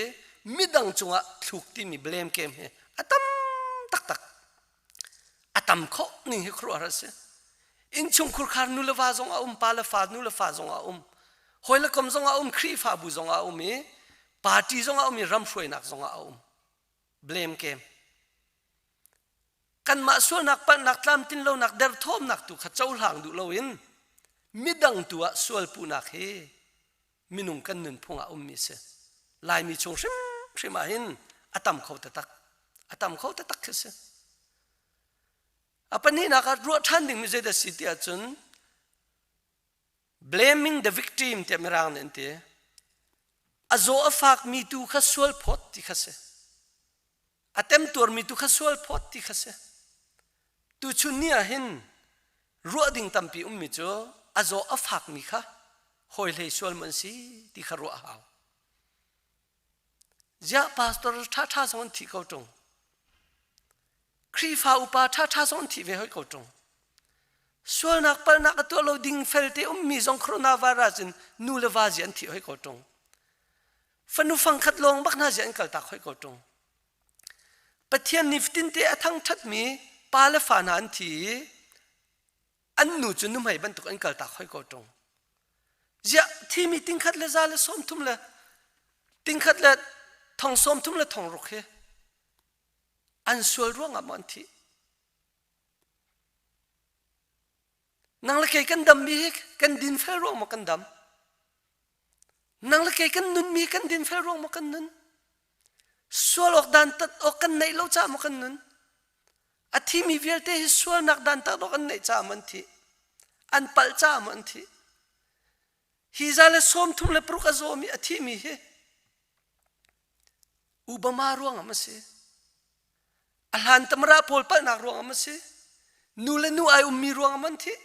midang cungah thluk timi blame game hi a tam taktak. A tam khawh ning hi khuaruahhar a si. Innchung khurkhar nu le va zong a um, pa le fa nu le fa zong a um, hawi le kom zong a um, Khrihfabu zong a um i party zong a um i ram hruainak zong ah a um. Blame game. Kanmah sualnak palhnak tlamtlin lonak derthawmnak tu kha cohlang duh loin midang tu ah sual puhnak hi minung kan nunphung ah ummi si. Laimi chung hrimhrim ah hin a tam kho taktak. A tam kho taktak khi si. A pahnihnak ah ruah ṭhan dingmi zeidah si ti ahcun blaming the victim tiah mirang nih an ti. A zaw a fakmi tu kha sual phawt ti kha si. A temtuarmi tu kha sual phawt ti kha si. Tuchun ni ah hin ruah ding tampi ummi cu a zaw a fakmi kha hawi hlei sual mu an si ti kha ruah a hau. Ziah pastor ṭhaṭha zong an thih ko ṭung. Khrihfa upa ṭhaṭha zong an thih ve hoi ko ṭung. Sualnak palhnak a tuah lo ding felte ummi zong coronavirus in nu le va zia an thih hoi ko ṭung. Fanu fangkhat lawng bak hna zia an kaltak hoi ko ṭung. Pathian nifatinte a thangṭhatmi pa le fa hna an thi i an nu cu nuhmei bantuk an kaltak hoi ko ṭung. Ziah thimi tingkhat le za le 30 le tingkhat le thong 30 le thong ruk hi an sual ruangah maw an thih? Nang le kei kan dammi hi kan dinfel ruang maw kan dam? Nang le kei kan nunmi kan dinfel ruang maw kan nun? Sual awk dan tat awk kan neih lo caah maw kan nun? A thimi vialte hi sualnak dan tak dawk an neih caah maw an thih? An palh caah maw an thih? Hi za le 36 a zawmi a thimi hi Obama ruangah ma si? A hlan tamara pawl palhnak ruangah ma si? Nu le nu ai ummi ruangah ma an thih?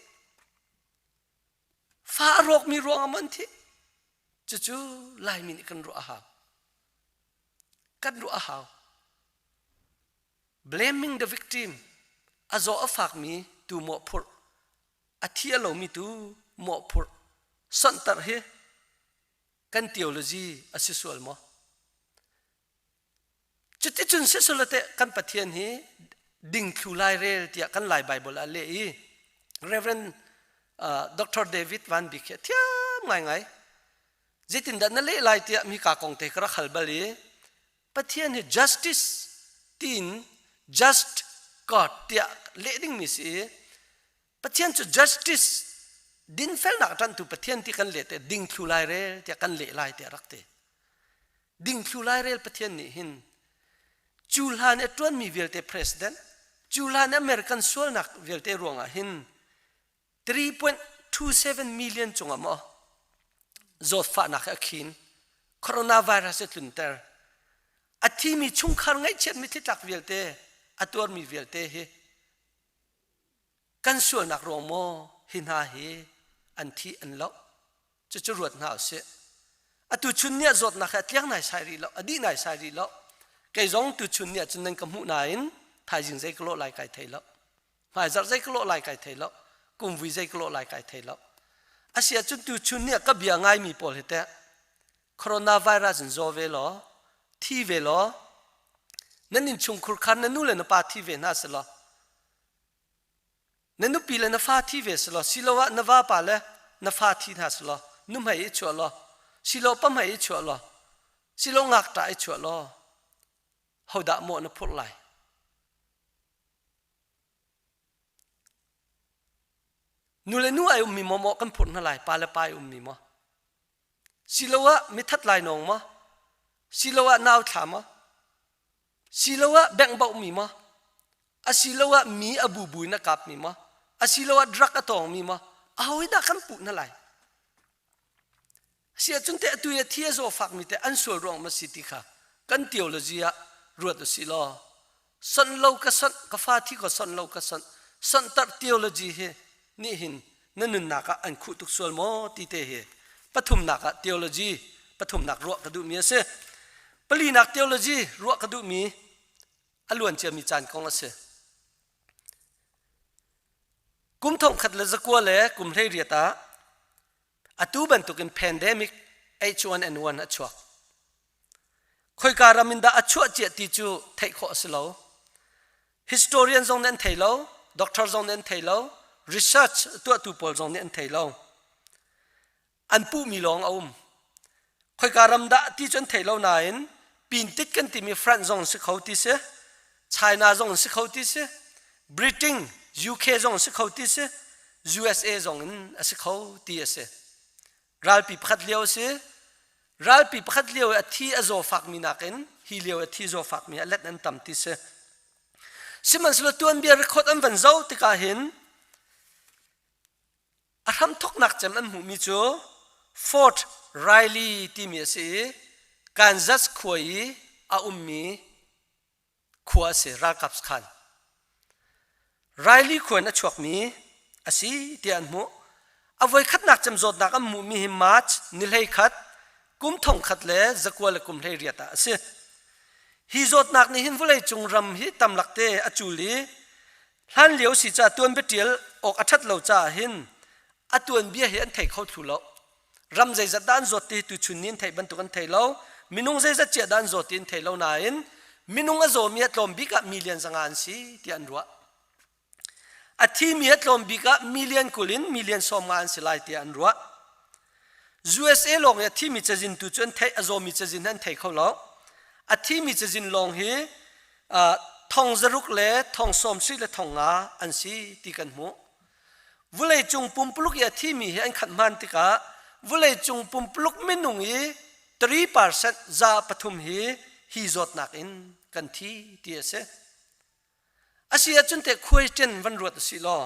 Fa a rawkmi ruangah ma an thih? Cucu Laimi nih kan ruah a hau. Kan ruah a hau. Blaming the victim a zaw a fakmi tu mawhphurh a thi a lomi tu mawhphurh sonhtarh hi kan theology a si sual maw? Cuticun sisula teh kan Pathian hi dingthlu lairel tiah kan Lai Bible ah leh i Reverend uh, Dr. David Van Bik hi a thiam ngaingai. Zeitindah na leh lai tiah mi ka kong te ka rak hal bal i Pathian hi justice tiin just God tiah leh dingmi si i Pathian cu justice dinfelnak ṭanhtu Pathian ti kan leh te dingthlu lairel tiah kan leh lai tiah rak ti. Dingthlu lairel Pathian nih hin cu hlan i a ṭuanmi vialte president cu hlan i American sualnak vialte ruangah hin 3.27 million cungah maw zawtfahnak he a khin coronavirus a tlunter a thimi chungkhar ngaihchiat mitthli tlak vialte a tuarmi vialte hi kan sualnak ruang maw hi hna hi an thi an loh cucu ruat hna usih atu chun ni ah zawtnak hi a tliang nai sai rih lo a dih nai sai rih lo kei zong tu chun ni ah cun nan ka hmuh nain thaizing zei ka lawh lai kai thei lo hmaizarh zei ka lawh lai kai thei lo kumvui zei ka lawh lai kai thei lo asi ahcun tu chun ni ah ka bia ngaimi pawl hi teh coronavirus in zaw ve law thi ve law nan innchungkhur khan na nu le na pa thi ve hna selaw na nupi le na fa thi ve selaw siloah na vapa le na fa thi hna selaw nuhmei i chuah law silo pahmei i chuah law silo ngakṭah i chuah law hodah mawh na phurh lai Nu le nu ai ummi maw maw kan phurh hna lai, pa le pa ai ummi maw? Siloah mithat lai nawng maw? Siloah nau thla maw? Siloah benghbohmi maw? Asiloah mi a bubu in a kapmi maw? Asiloah drug a tawngmi maw? Aho hi dah kan puh hna lai? Si ahcun teh atu i a thi a zaw fakmi teh an sual ruang ma si ti kha kan theology ah ruat u sih law sonh lo ka sonh ka fa thi ka sonh lo ka sonh. Sonhtarh theology hi nih hin na nunnak ah an khuh tuk sual maw ti te hi pathumnak ah theology pathumnak ruah ka duhmi a si. Palinak theology ruah ka duhmi a luan ciami caan kong a si. Kum thongkhat le zakua le kum 18 ah atu bantukin pandemic H1N1 a chuak. Khoika ram in dah a chuah cia ti cu theih khawh a si lo. Historian zong nih an thei lo, doctor zong nih an thei lo, research tuahtu pawl zong nih an thei lo. An puhmi lawng a um. Khoika ram dah ti cu an thei lo nain pintit kan timi France zong si kho ti si, China zong si kho ti si, Britain, UK zong si kho ti si, USA zong in a si kho ti a si. Ralpi pakhat lio a si. Ralpi pakhat lio i a thi a zaw fakmi nakin hi lio i a thi zaw fakmi a let an tam ti si. Sihmanhsehlaw tuanbia record an van zoh tikah hin a hramthawknak cem an hmuhmi cu Fort Riley timi a si i Kansas khua i a ummi khua a si ralkap sakhan Riley khua in a chuakmi a si tiah an hmuh a voikhatnak cem zawtnak an hmuhmi hi March ni 11 kum thongkhat le zakua le kum 18 ah a si hi zawtnak nih hin vawleicung ram hi tamlak te a cul i hlan lio si ca tuanbia ṭial awk a ṭhat lo caah hin a tuanbia hi an thei kho thlu lo ram zeizat dah an zawt ti tuchun ni an theih bantuk an thei lo minung zeizat ciah dah an zawt ti an thei lo nain minung a zawmi a tlawm bik ah million zanga an si tiah an ruah a thimi a tlawm bik ah million 20 in million 50 an si lai tiah an ruah USA lawng i a thimi cazin tu cu an theih a zawmi cazin an thei kho lo a thimi cazin lawng hi thong zaruk le thong sawm sui le thong nga an si ti kan hmuh Vawleicung pumpuluk i a thimi hi an khat hman tikah vawleicung pumpuluk minung i 3% 3% hi hi zawtnak in kan thi ti a si. A si ahcun teh question van ruat a si law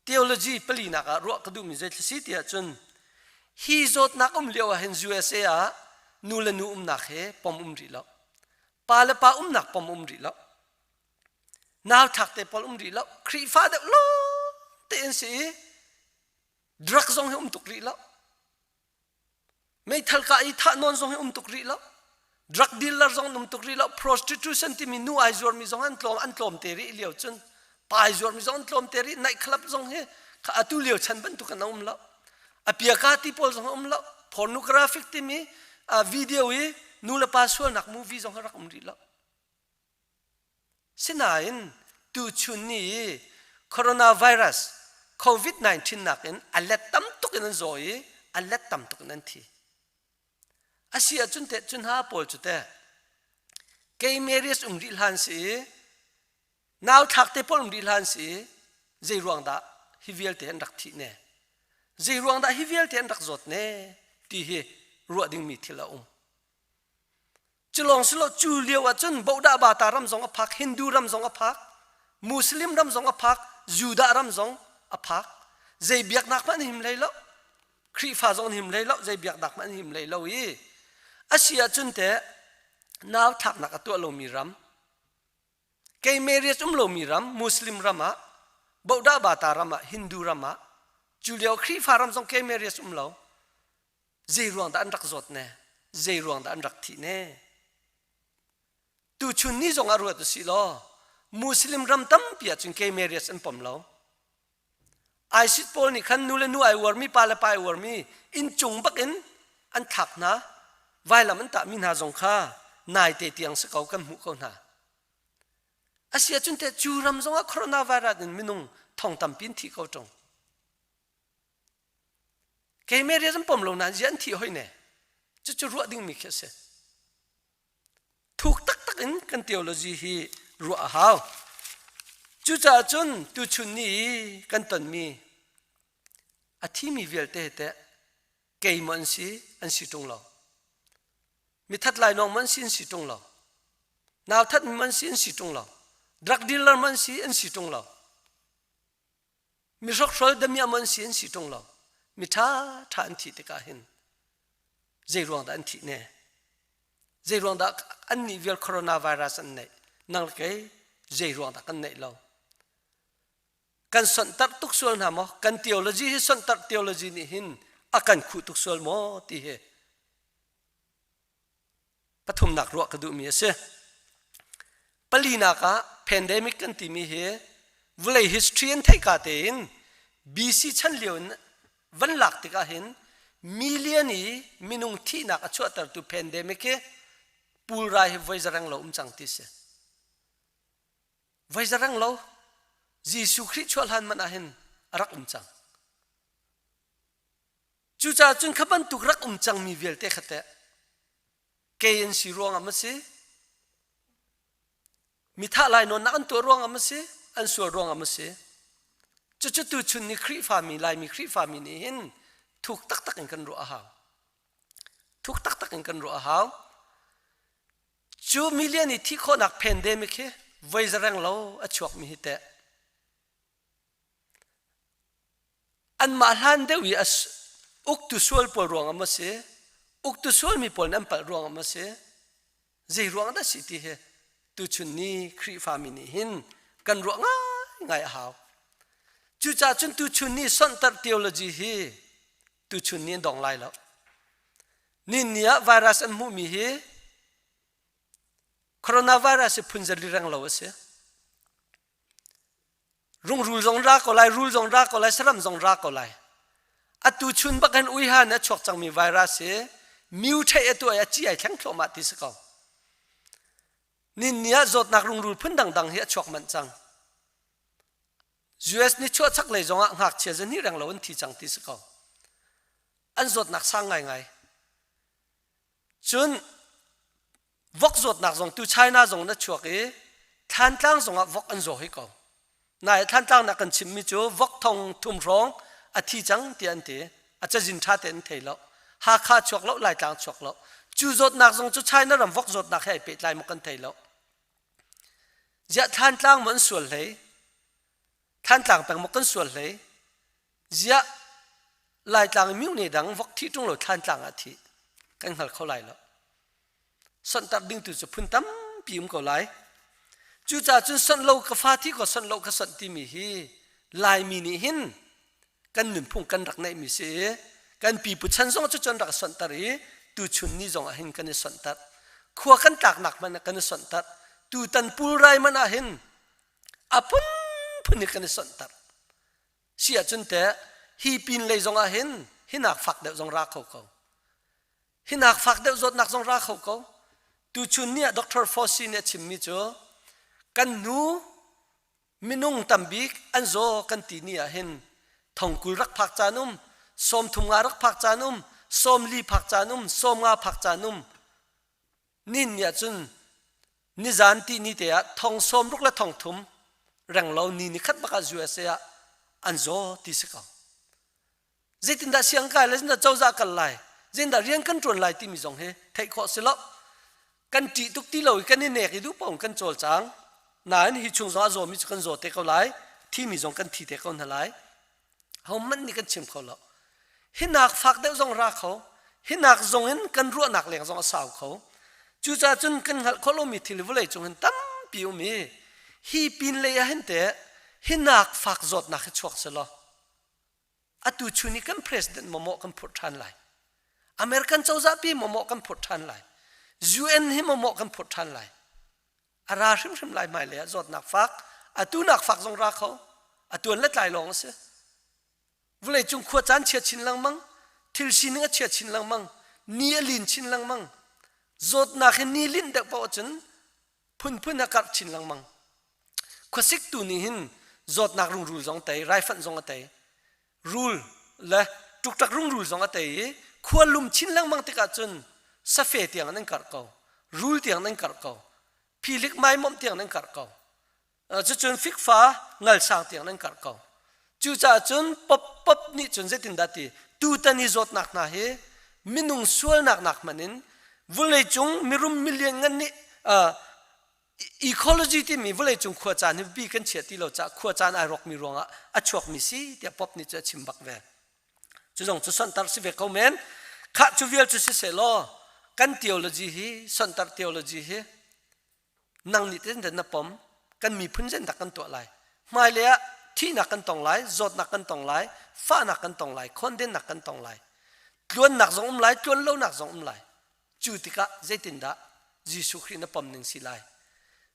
theology palinak ah ruah ka duhmi zei si ti ahcun hi zawtnak um lio ah hin USA ah nu le nu umnak he pom um rih lo pa le pa umnak pom um rih lo Nau thlak te pawl um rih lo. Khrihfa deuh lawng te an si i drug zong hi um tuk rih lo. Meithal kah i thah nawn zong hi um tuk rih lo. Drug dealer zong um tuk rih lo. Prostitution timi nu ai zuarmi zong an tlawm an tlawm te rih lio cun pa ai zuarmi zong an tlawm te rih. Night club zong hi atu lio chan bantuk an um lo. A piaka ti pawl zong um lo. Pornographic timi video i nu le pa sualnak movie zong rak um rih lo. Sinain tuchun ni i coronavirus COVID-19 nakin a let tam tuk in an zaw i a let tam tuk in an thi. A si ahcun teh cu hna pawl cu teh kei Marius um rih hlan si i nau thlak te pawl um rih hlan si i zei ruang dah hi vialte an rak thih ne zei ruang dah hi vialte an rak zawt ne ti hi ruah dingmi thil a um. Culawng silo cu lio ah cun Bodah Bata ram zong a phak, Hindu ram zong a phak, Muslim ram zong a phak, Judah ram zong a phak. Zei biaknak hmanh an him hlei lo. Khrihfa zong an him hlei lo, zei biaknak hmanh an him hlei lo i a si ahcun teh nau thlaknak a tuah lomi ram, kei marriage um lomi ram, Muslim ram ah, Bodah Bata ram ah, Hindu ram ah, cu lio Khrihfa ram zong kei marriage um lo. Zei ruang dah an rak zawt ne? Zei ruang dah an rak thih ne? Tuchun ni zong ah ruat u sih law Muslim ram tampi ah cun gay marriage an pom lo. ISIS pawl nih khan nu le nu ai uarmi, pa le pa ai uarmi inncung bak in an thlak hna. Vailam an tahmi hna zong kha naite tiang si ko kan hmuh ko hna. Asi ahcun teh cu ram zong ah coronavirus in minung thong tampi in thi ko ṭung. Kei Mary an pom lo nain zia an thi hoi ne. Cucu ruah dingmi khi a si. Thuk taktak in kan theology hi ruah a hau. Cucaah cun tuchun ni i kan tonmi a thimi vialte teh kei maw an si an si ṭung lo. Mithat lainawng maw an si an si ṭung lo. Nauthat mi maw an si an si ṭung lo. Drug dealer maw an si an si ṭung lo. Mi hrokhrol damiah maw an si an si ṭung lo. Mi ṭha ṭha an thih tikah hin zei ruang dah an thih ne? Zei ruang dah an nih vial coronavirus an neih? Nang le kei zei ruang dah kan neih lo? Kan sonhtarh tuk sual hna maw? Kan theology hi sonhtarh theology nih hin a kan khuh tuk sual maw ti hi pathumnak ruah ka duhmi a si. Palinak ah pandemic kan timi hi vawlei history an theihka tein BC chan lio in van lak tikah hin million i minung thihnak a chuahtertu pandemic hi pulrai hi voi zareng lo um cang ti si. Voi zareng lo Jesuh Khrih chuah hlan man ah hin a rak um cang. Cucaah cun kha bantuk rak um cangmi vialte kha teh kei an si ruangah ma si mithah lainawnnak an tuah ruangah ma si an sual ruangah ma si cucu tuchun ni Khrihfami Laimi Khrihfami nih hin thuk taktak in kan ruah a hau thuk taktak in kan ruah a hau cu million i thih khawhnak pandemic hi voi zareng lo a chuakmi hi teh Anmah hlan deuh i uktu sual pawl ruangah maw si, uktu sualmi pawl nih an palh ruangah maw si, zei ruang dah si ti hi tuchun ni Khrihfami nih hin kan ruah ngaingai a hau. Cucaah cun tuchun ni sonhtarh theology hi tuchun ni an dong lai lo. Ni ni ah virus an hmuhmi hi coronavirus hi phun zali reng lo a si. Rungrul zong ra ko lai, rul zong ra ko lai, saram zong ra ko lai. Atu chun bak hin uiha nih a chuak cangmi virus hi mutate a tuah i a ci ai thleng thluahmah ti si ko. Nin ni ah zawtnak rungrul phun dangdang hi a chuak manh cang. US ni chuah chak lei zongah ngakchia zahnih reng lo an thi cang ti si ko. An zawtnak sang ngaingai. Cun Vok zawtnak zong tu China zong na chuak i Thlantlang zongah vok an zaw hoi ko. Nai Thlantlang na kan chimmi cu vok thong thum hrawng a thi cang tiah an ti. A cazin ṭha tein an thei lo. Hakha chuak lo, Laitlang chuak lo. Cu zawtnak zong cu China ram vok zawtnak he ai pehtlai maw kan thei lo. Ziah Thlantlang maw an sual hlei? Thlantlang peng maw kan sual hlei? Ziah Laitlang i mihne dang vok thih ṭung lo Thlantlang ah thih kan hngal kho lai lo. Sonhtarh ding tu cu phun tampi um ko lai. Cucaah cun sonh lo ka fa thi ko sonh lo ka sonh timi hi Laimi nih hin kan nunphung kan rak neihmi si i kan pipu chan zong cu cun rak sonhtarh i tuchun ni zong ah hin kan i sonhtarh. Khua kan tlaknak hmanh ah kan i sonhtarh. Tutan pulrai hmanh ah hin a phunphun in kan i sonhtarh. Si ahcun teh hi pin lei zong ah hin hinak fak deuh zong ra kho ko. Hinak fak deuh zawtnak zong ra kho ko. Tuchun ni ah Dr. Fauci nih a chimmi cu kan hnu minung tambik an zaw kan ti ni ah hin thongkul rak phak caan um, sawmthum nga rak phak caan um, sawmli phak caan um, sawmnga phak caan um, nin ni ah cun nizan ti ni te ah thong sawm ruk le thong thum reng lo ni ni khat bak ah USA ah an zaw ti si ko. Zeitindah siang kai le zeitindah cozah kal lai, zeitindah rian kan ṭuan lai timi zong hi theih khawh si lo. Kan ṭih tuk ti lo i kan i nek i duh paoh in kan cawlcang. Nain hi chung zong a zawmi cu kan zaw te ko lai, thimi zong kan thi te ko hna lai. Hohmanh nih kan chim kho lo. Hinak fak deuh zong ra kho. Hinak zong in kan ruahnak leng zong a sau kho. Cucaah cun kan hngalh khawh lomi thil vawlei cung hin tampi um i hi pin lei ah hin teh hinak fak zawtnak hi chuak selaw atu chun i kan president mawmawh kan phurh ṭhan lai American cozah pi mawmawh kan phurh ṭhan lai UN hi mawmawh kan phurh ṭhan lai a ra hrimhrim lai hmailei ah zawtnak fak atu nak fak zong ra kho a tuan le tlai lawng a si vawlei cung khua caan chia chin lengmang thil sining a chia chin lengmang ni a lin chin lengmang zawtnak hi ni linh deuh paoh ahcun phunphun a karh chin lengmang. Khuasik tu nih hin zawtnak rungrul zong tei, raifanh zong a tei. Rul le ṭukṭak rungrul zong a tei i khua lum chin lengmang tikah cun safe tiang nan karh ko, rul tiang nan karh ko, philik maimawmh tiang nan karh ko. Cucun fikfa ngalsang tiang nan karh ko. Cucaah cun pop pop nih cun zeitindah ti tutan i zawtnak hna hi minung sualnak nak hmanh in vawleicung mirum milian ngan nih ecology timi vawleicung khua caan hi bi kan chia ti lo caah khua caan ai rawkmi ruangah a chuakmi si tiah pop nih cu a chim bak ve. Cu zong cu sonhtarh si ve ko men. Khah cu vial cu siseh law kan theology hi sonhtarh theology hi nang nih zeitindah na pom kan miphun zeitindah kan tuah lai hmailei ah Thihnak kan tong lai, zawtnak kan tong lai, fahnak kan tong lai, khondennak kan tong lai. Tluannak zong um lai, tluan lonak zong um lai. Cu tikah zeitindah Jesuh Khrih na pom ning si lai?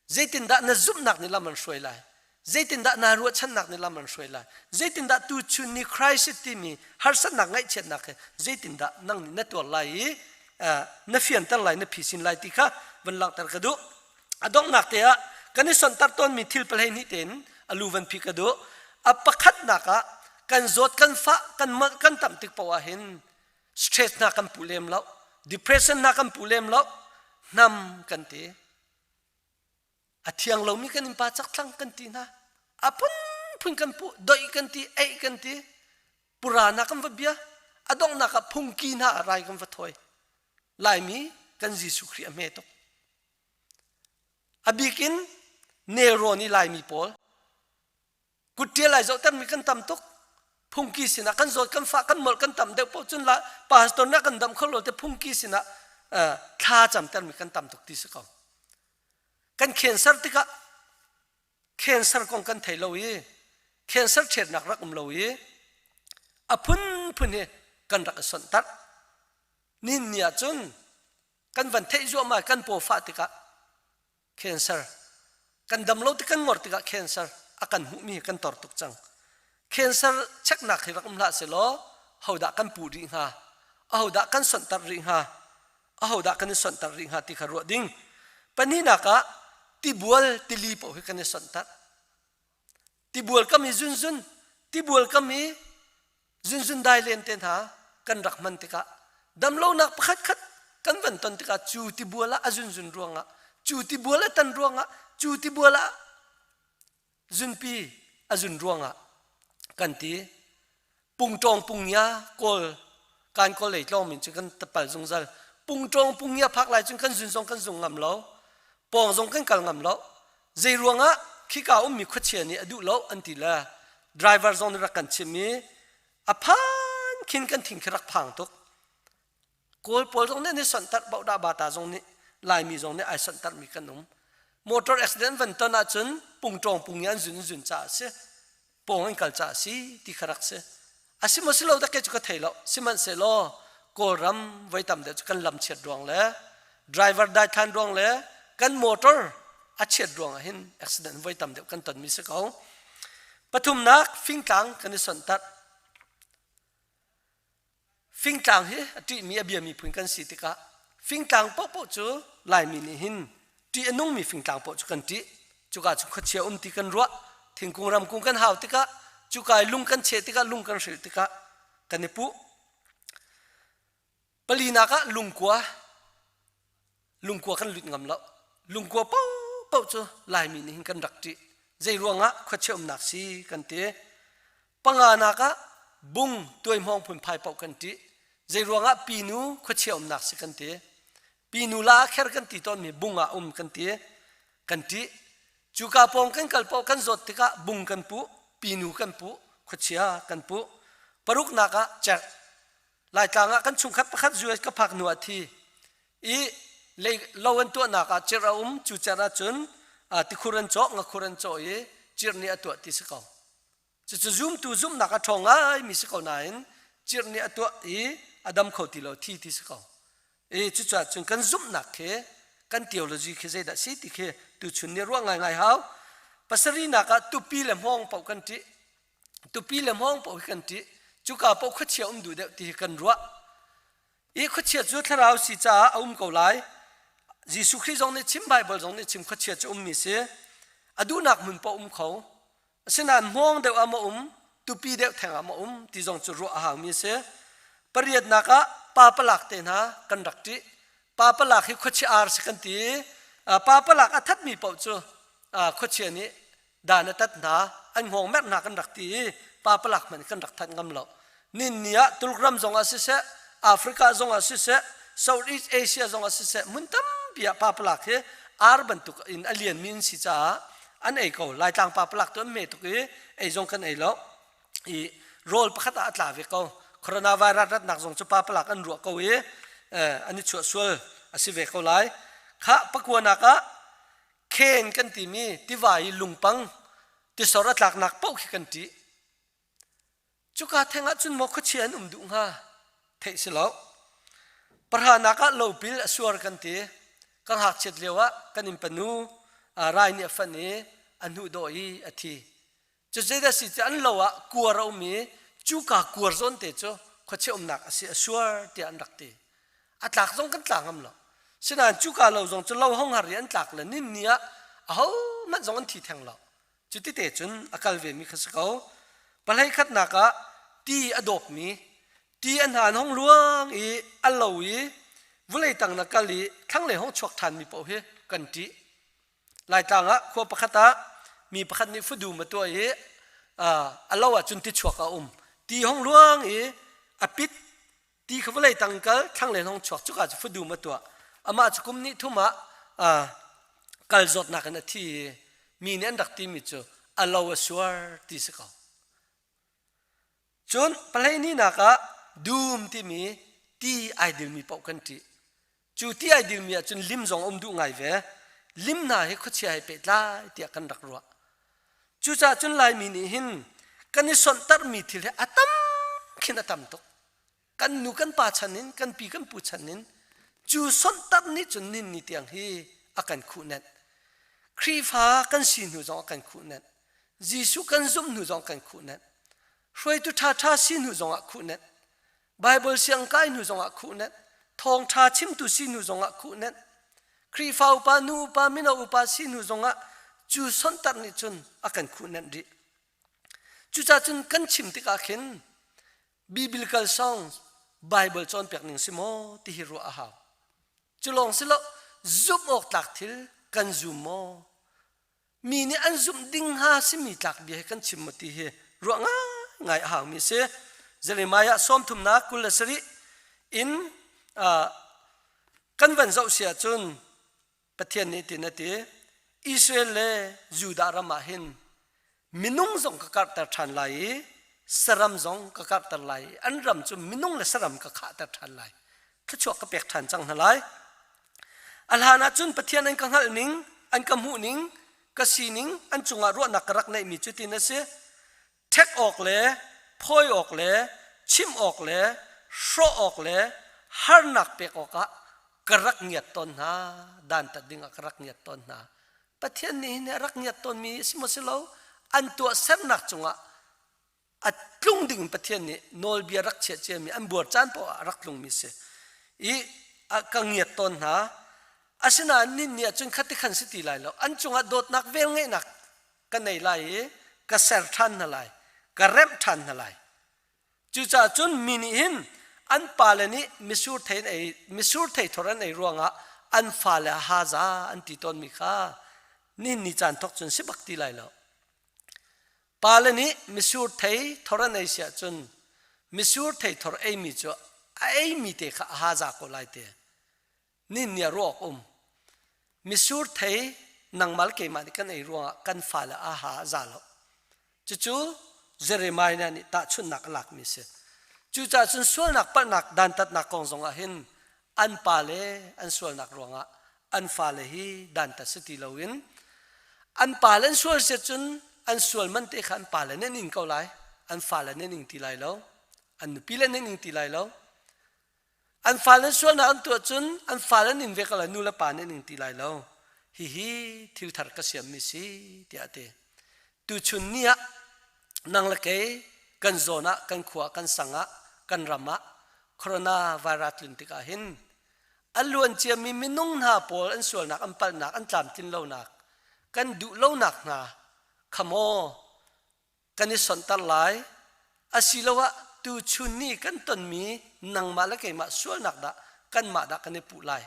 Zeitindah na zumhnak nih lam an hruai lai? Zeitindah naa ruahchannak nih lam an hruai lai? Zeitindah tuchun ni crisis timi harsatnak ngaihchiatnak he zeitindah nang nih na tuar lai i na fianter lai, na phisin lai ti kha van langhter ka duh. A donghnak te ah kan i sonhtar tawnmi thil palhei hnih tein a lu van phi ka duh. A pakhatnak ah kan zawt, kan fah, kan molh, kan tam tik paoh ah hin stress hna kan pu lem lo, depression hna kan pu lem lo, hnam kan ti. A thiang lomi kan innpa chakthlang kan ti hna. A phunphun kan puh, doih kan ti, eih kan ti. Pura hna kan va bia. A donghnak ah phungki hna ah rai kan va thawi. Laimi kan Jesuh Khrih a hme tuk. A bik in nelrawn i Laimi pawl kutṭial ai zohtermi kan tam tuk. Phungki sinah kan zawt kan fah kan molh kan tam deuh paoh cun la pastor nih a kan damh kho lo te phungki sinah thla camtermi kan tam tuk ti si ko. Kan cancer tikah cancer kong kan thei lo i cancer ṭhiatnak rak um lo i a phunphun hi kan rak i sonhtarh. Nin ni ah cun kan van theih zuahmah kan paw fah tikah cancer kan dam lo tik kan ngor tikah cancer a kan hmuhmi kan tor tuk cang. Cancer checknak hi rak um hlah selaw hodah kan puh rih hnga ahodah kan sonhtarh rih hnga ahodah kan i sonhtarh rih hnga ti kha ruah ding. Pahnihnak ah tibual tili paoh hi kan i sonhtarh. Tibual kam i zunzun tibual kam i zunzun dai len te hna kan rak hman tikah damlonak pakhat khat kan van ton tikah cu tibual ah a zunzun ruangah cu tibual a tan ruangah cu tibual ah zunpi a zun ruangah kan ti pungṭawng pungya kawl kan kawl lei tlawng min cu kan pal zungzal pungṭawng pungya phak lai cun kan zun zong kan zung ngam lo pawng zong kan kal ngam lo zei ruangah khika ummi khuachia nih a duh lo an ti le driver zong nih rak kan chim i a phan khin kan thing khi rak phang tuk Kawl pawl zong nih an i sonhtarh bohdah bata zong nih Laimi zong nih ai sonhtarhmi kan um. Motor accident van ton ahcun pungṭawng pung i an zun zun caah a si. Pawng an kal caah a si ti kha rak si. A si maw si lo dah kei cu ka thei lo. Sihmanhsehlaw Kawlram voi tam deuh cu kan lam chiat ruang le driver daithlan ruang le kan motor a chiat ruang ah hin accident voi tam deuh kan tonmi si ko. Pathumnak fingtlang kan i sonhtarh. Fingtlang hi a ṭihmi a biami phun kan si tikah fingtlang paohpaoh cu Laimi nih hin ṭih a nungmi fingtlang paoh cu kan ṭih. Cuka cu khuachia um ti kan ruah. Thingkung ramkung kan hau tikah cuka i lung kan cheh tikah lung kan hrilh tikah kan i puh. Palinak ah lungkua lungkua kan lut ngam lo. Lungkua paohpaoh cu Laimi nih hin kan rak ṭih. Zei ruangah khuachia umnak si kan ti. Panganak ah bung tuaihmawng phunphai paoh kan ṭih. Zei ruangah pinu khuachia umnak si kan ti. Pinu la kher kan ti tawnmi bung ah um kan ti. Kan ṭih. Cuka pawng kan kal paoh kan zawt tikah bung kan puh, pinu kan puh, khuachia kan puh. Paruknak ah cerh. Laitlang ah kan chungkhat pakhat US ka phak hnu ah thi i lei lo an tuahnak ah cerh a um cu cerh ah cun tikhur an cawh ngakhur an cawh i cirh nih a tuah ti si ko cucu zumtu zumhnak a ṭhawng ngaimi si ko nain cirh nih a tuah i a dam kho ti lo thi ti si ko i cucaah cun kan zumhnak khi kan theology khi zeidah si ti khi tuchun nih ruah ngaingai hau pasarihnak ah tupi le hmawng paoh kan ṭih tupi le hmawng paoh hi kan ṭih cuka paoh khuachia um duh deuh ti hi kan ruah i khuachia cu thlarau si caah a um ko lai Jesuh Khrih zong nih chim Bible zong nih chim khuachia cu ummi si a duhnak hmun paoh um kho asinain hmawng deuh ah maw um tupi deuh theng ah maw um ti zong cu ruah a haumi a si pariatnak ah pa palak te hna kan rak ṭih pa palak hi khuachia ar si kan ti pa palak a thatmi paoh cu khuachia nih dan a tat hna an hngawng merh hna kan rak ti i pa palak hmanh kan rak that ngam lo nin ni ah Tuluk ram zong ah siseh Africa zong ah siseh Southeast Asia zong ah siseh hmun tampi ah pa palak hi ar bantuk in a lianmi an si caah an ei ko Laitlang pa palak tu an hme tuk i ei zong kan ei lo i rawl pakhat ah a tla ve ko coronavirus ratnak zong cu pa palak an ruah ko i an i chuah sual a si ve ko lai kha pakuanak ah Khen kan timi tiva i lungpang. Tisor a tlaknak paoh khi kan ṭih. Cuka theng ah cun maw khuachia an um duh hnga? Theih si lo. Pahranak ah lopil a suar kan ti. Ka ngakchiat lio ah kan innpa nu rai nih a fanh i a hnuhdawh i a thi. Cu zeidah si ti an lo ah kuar a um i cuka kuar zawn te cu khuachia umnak a si a suar tiah an rak ti. A tlak zong kan tla ngam lo. Sinain cuka lo zong cu lo hong har i an tlak le nin ni ah ahohmanh zong an thi theng lo. Cuti cun a kal vemi kha si ko. Pahlei khatnak ah ti a dawpmi, ti a hna an hong luang i a lo i vulei tang na kal i thlanglei hong chuak ṭhanmi paoh hi kan ṭih. Laitlang ah khua pakhat ah mi pakhat nih fudum a tuah i a lo ahcun ti chuak a um. Ti hong luang i a pit ti kha vawlei tang kal thlanglei hong chuak cuka cu fudum a tuah amah cu kum nih thum ah kal zawtnak in a thi i mi nih an rak timi cu a lo a suar ti si ko cun pahlei nak ah dum timi ti ai dilmi paoh kan ṭih Cu ti ai dilmi ahcun lim zong a um duh ngai ve. Lim hna hi khuachia he pehtlai tiah kan rak ruah. Cucaah cun Laimi nih hin kan i sonhtarhmi thil hi a tam khin a tam tuk. Kan nu kan pa chan in, kan pi kan pu chan in cu sonhtarh nih cun nin ni tiang hi a kan khuhnenh. Khrihfa kan si hnu zong a kan khuhnenh. Jesuh kan zumh hnu zong kan khuhnenh. Hruaitu ṭhaṭha si hnu zongah khuhnenh. Baibal siangkai hnu zongah khuhnenh, thawngṭha chimtu si hnu zongah khuhnenh, Khrihfa upa, nu upa, mino upa si hnu zongah cu sonhtarh nih cun a kan khuhnenh rih. Cucaah cun kan chim tikah khin biblical songs Bible cawnpiak ning si maw ti hi ruah a hau. Cu lawng si lo zumh awk tlak thil kan zum maw? Mi nih an zumh ding hnga simi tlak bia hi kan chim maw ti hi ruah ngaingai a haumi a si. Jeremiah sawmthumnak 27 in kan van zoh si ahcun Pathian nih tin a ti Israel le Judah ram ah hin minung zong ka karhter ṭhan lai i saram zong ka karhter lai i an ram cu minung le saram ka khahter ṭhan lai thluachuah ka pek ṭhan cang hna lai A hlan ahcun Pathian an ka hngalh ning, an ka hmuh ning, ka sining, an cungah ruahnak ka rak neihmi cutin a si. Ṭhek awk le phawi awk le chimh awk le hrawh awk le harnak pek awkah ka rak ngiat tawn hna. Dantat dingah ka rak ngiat tawn hna. Pathian nih hin a rak ngiat tawnmi a si maw si lo, an tuahsernak cungah a tlung ding Pathian nih nawlbia rak chiah ciami an buar caan paoh ah a rak tlungmi si i ka ngiat tawn hna asinain nin ni ahcun khati khan si ti lai lo an cungah dawtnak velngeihnak ka nei lai i ka ser ṭhan hna lai ka remh ṭhan hna lai cucaah cun mi nih hin an pale nih misur thei an ei misur thei thor an ei ruangah an fale haza an ti tawnmi kha nihin ni caan thawk cun si bak ti lai lo Pale nih misur thei thor an ei si ahcun misur thei thor eimi cu a eimi te kha a haza ko lai te. Nin nih a ruak um. Misur thei nangmah le keimah nih kan ei ruangah kan fale a ha a za lo. Cucu Jeremiah nih tahchunhnak a lakmi a si. Cucaah cun sualnak palhnak dantatnak kong zongah hin an pale an sualnak ruangah an fale hi dantat si ti loin an pale an sual si cun an sual man te kha an pale nih an ing ko lai an fale nih an ing ti lai lo an nupi le nih an ing ti lai lo an fale an sualnak an tuah cun an fale an in ve ko lai nu le pa nih an ing ti lai lo hihi thil thar ka siammi si tiah a ti tuchun ni ah nang le kei kan zawn ah kan khua kan sang ah kan ram ah corona virus tlun tikah hin a luan ciami minung hna pawl an sualnak an palhnak an tlamtlin lonak kan duh lonak hna kha maw kan i sonhtar lai asiloah tuchun ni kan tonmi nangmah le keimah sualnak dah kanmah dah kan i puh lai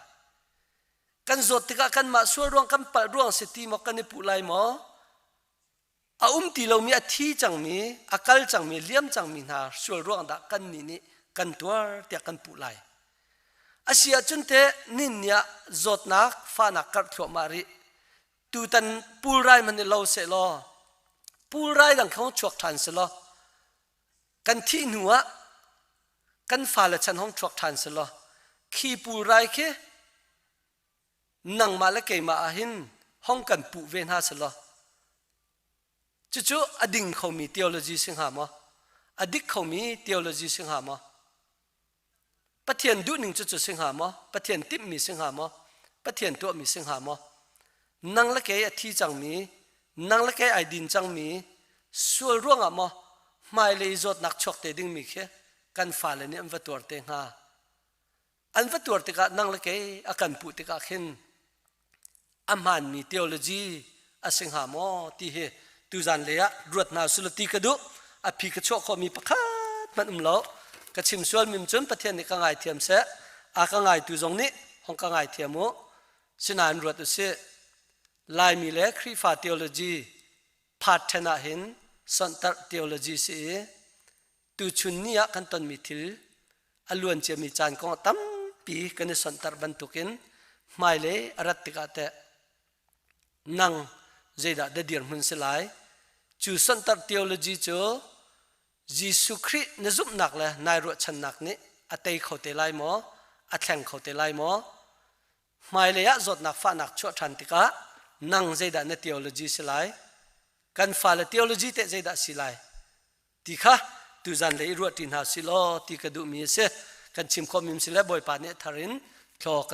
kan zawt tikah kanmah sual ruang kan palh ruang si ti maw kan i puh lai maw A um ti lomi a thi cangmi, a kal cangmi, liam cangmi hna sual ruang dah kannih nih kan tuar tiah kan puh lai. A si ahcun teh nin ni ah zawtnak fahnak karh thluahmah rih. Tutan pulrai hmanh nih lo sehlaw, pulrai dang kha chuak ṭhan selaw, kan thih hnu ah kan fale chan hong chuak ṭhan selaw, khi pulrai khi nangmah le keimah ah hin hong kan puh ve hna selaw. Cucu a ding khomi theology si hnga maw? A dik khomi theology si hnga maw? Pathian duhning cu cu si hnga maw? Pathian timhmi si hnga maw? Pathian tuahmi si hnga maw? Nang le kei a thi cangmi, nang le kei ai din cangmi, sual ruangah maw hmailei zawtnak chuak te dingmi khi kan fale nih an va tuar te hnga? An va tuar tikah nang le kei a kan puh tikah khin a hmaanmi theology a si hnga maw ti hi tuzan lei ah ruat hna sula ti ka duh. A phi ka chuah khawhmi pakhat hmanh um lo. Ka chim sual mim cun Pathian nih ka ngaithiam seh. A ka ngaitu zong nih hong ka ngaithiam u. Sinain ruat usih. Laimi le Khrihfa theology part ṭhen ah hin sonhtarh theology si i tuchun ni ah kan tonmi thil a luan ciami caan kong tampi kan i sonhtarh bantukin hmailei a rat tikah teh nang zeidah da dirhmun si lai? Cu sonhtarh theology cu Jesuh Khrih na zumhnak le nai ruahchannak nih a tei kho te lai maw? A thleng kho te lai maw? Hmailei ah zawtnak fahnak chuah ṭhan tikah nang zeidah na theology si lai? Kan fale theology teh zeidah si lai? Ti kha tuzan lei i ruahṭi hna si law ti ka duhmi a si. Kan chim khawhmi si le Bawipa nih a thar in thlaw kan.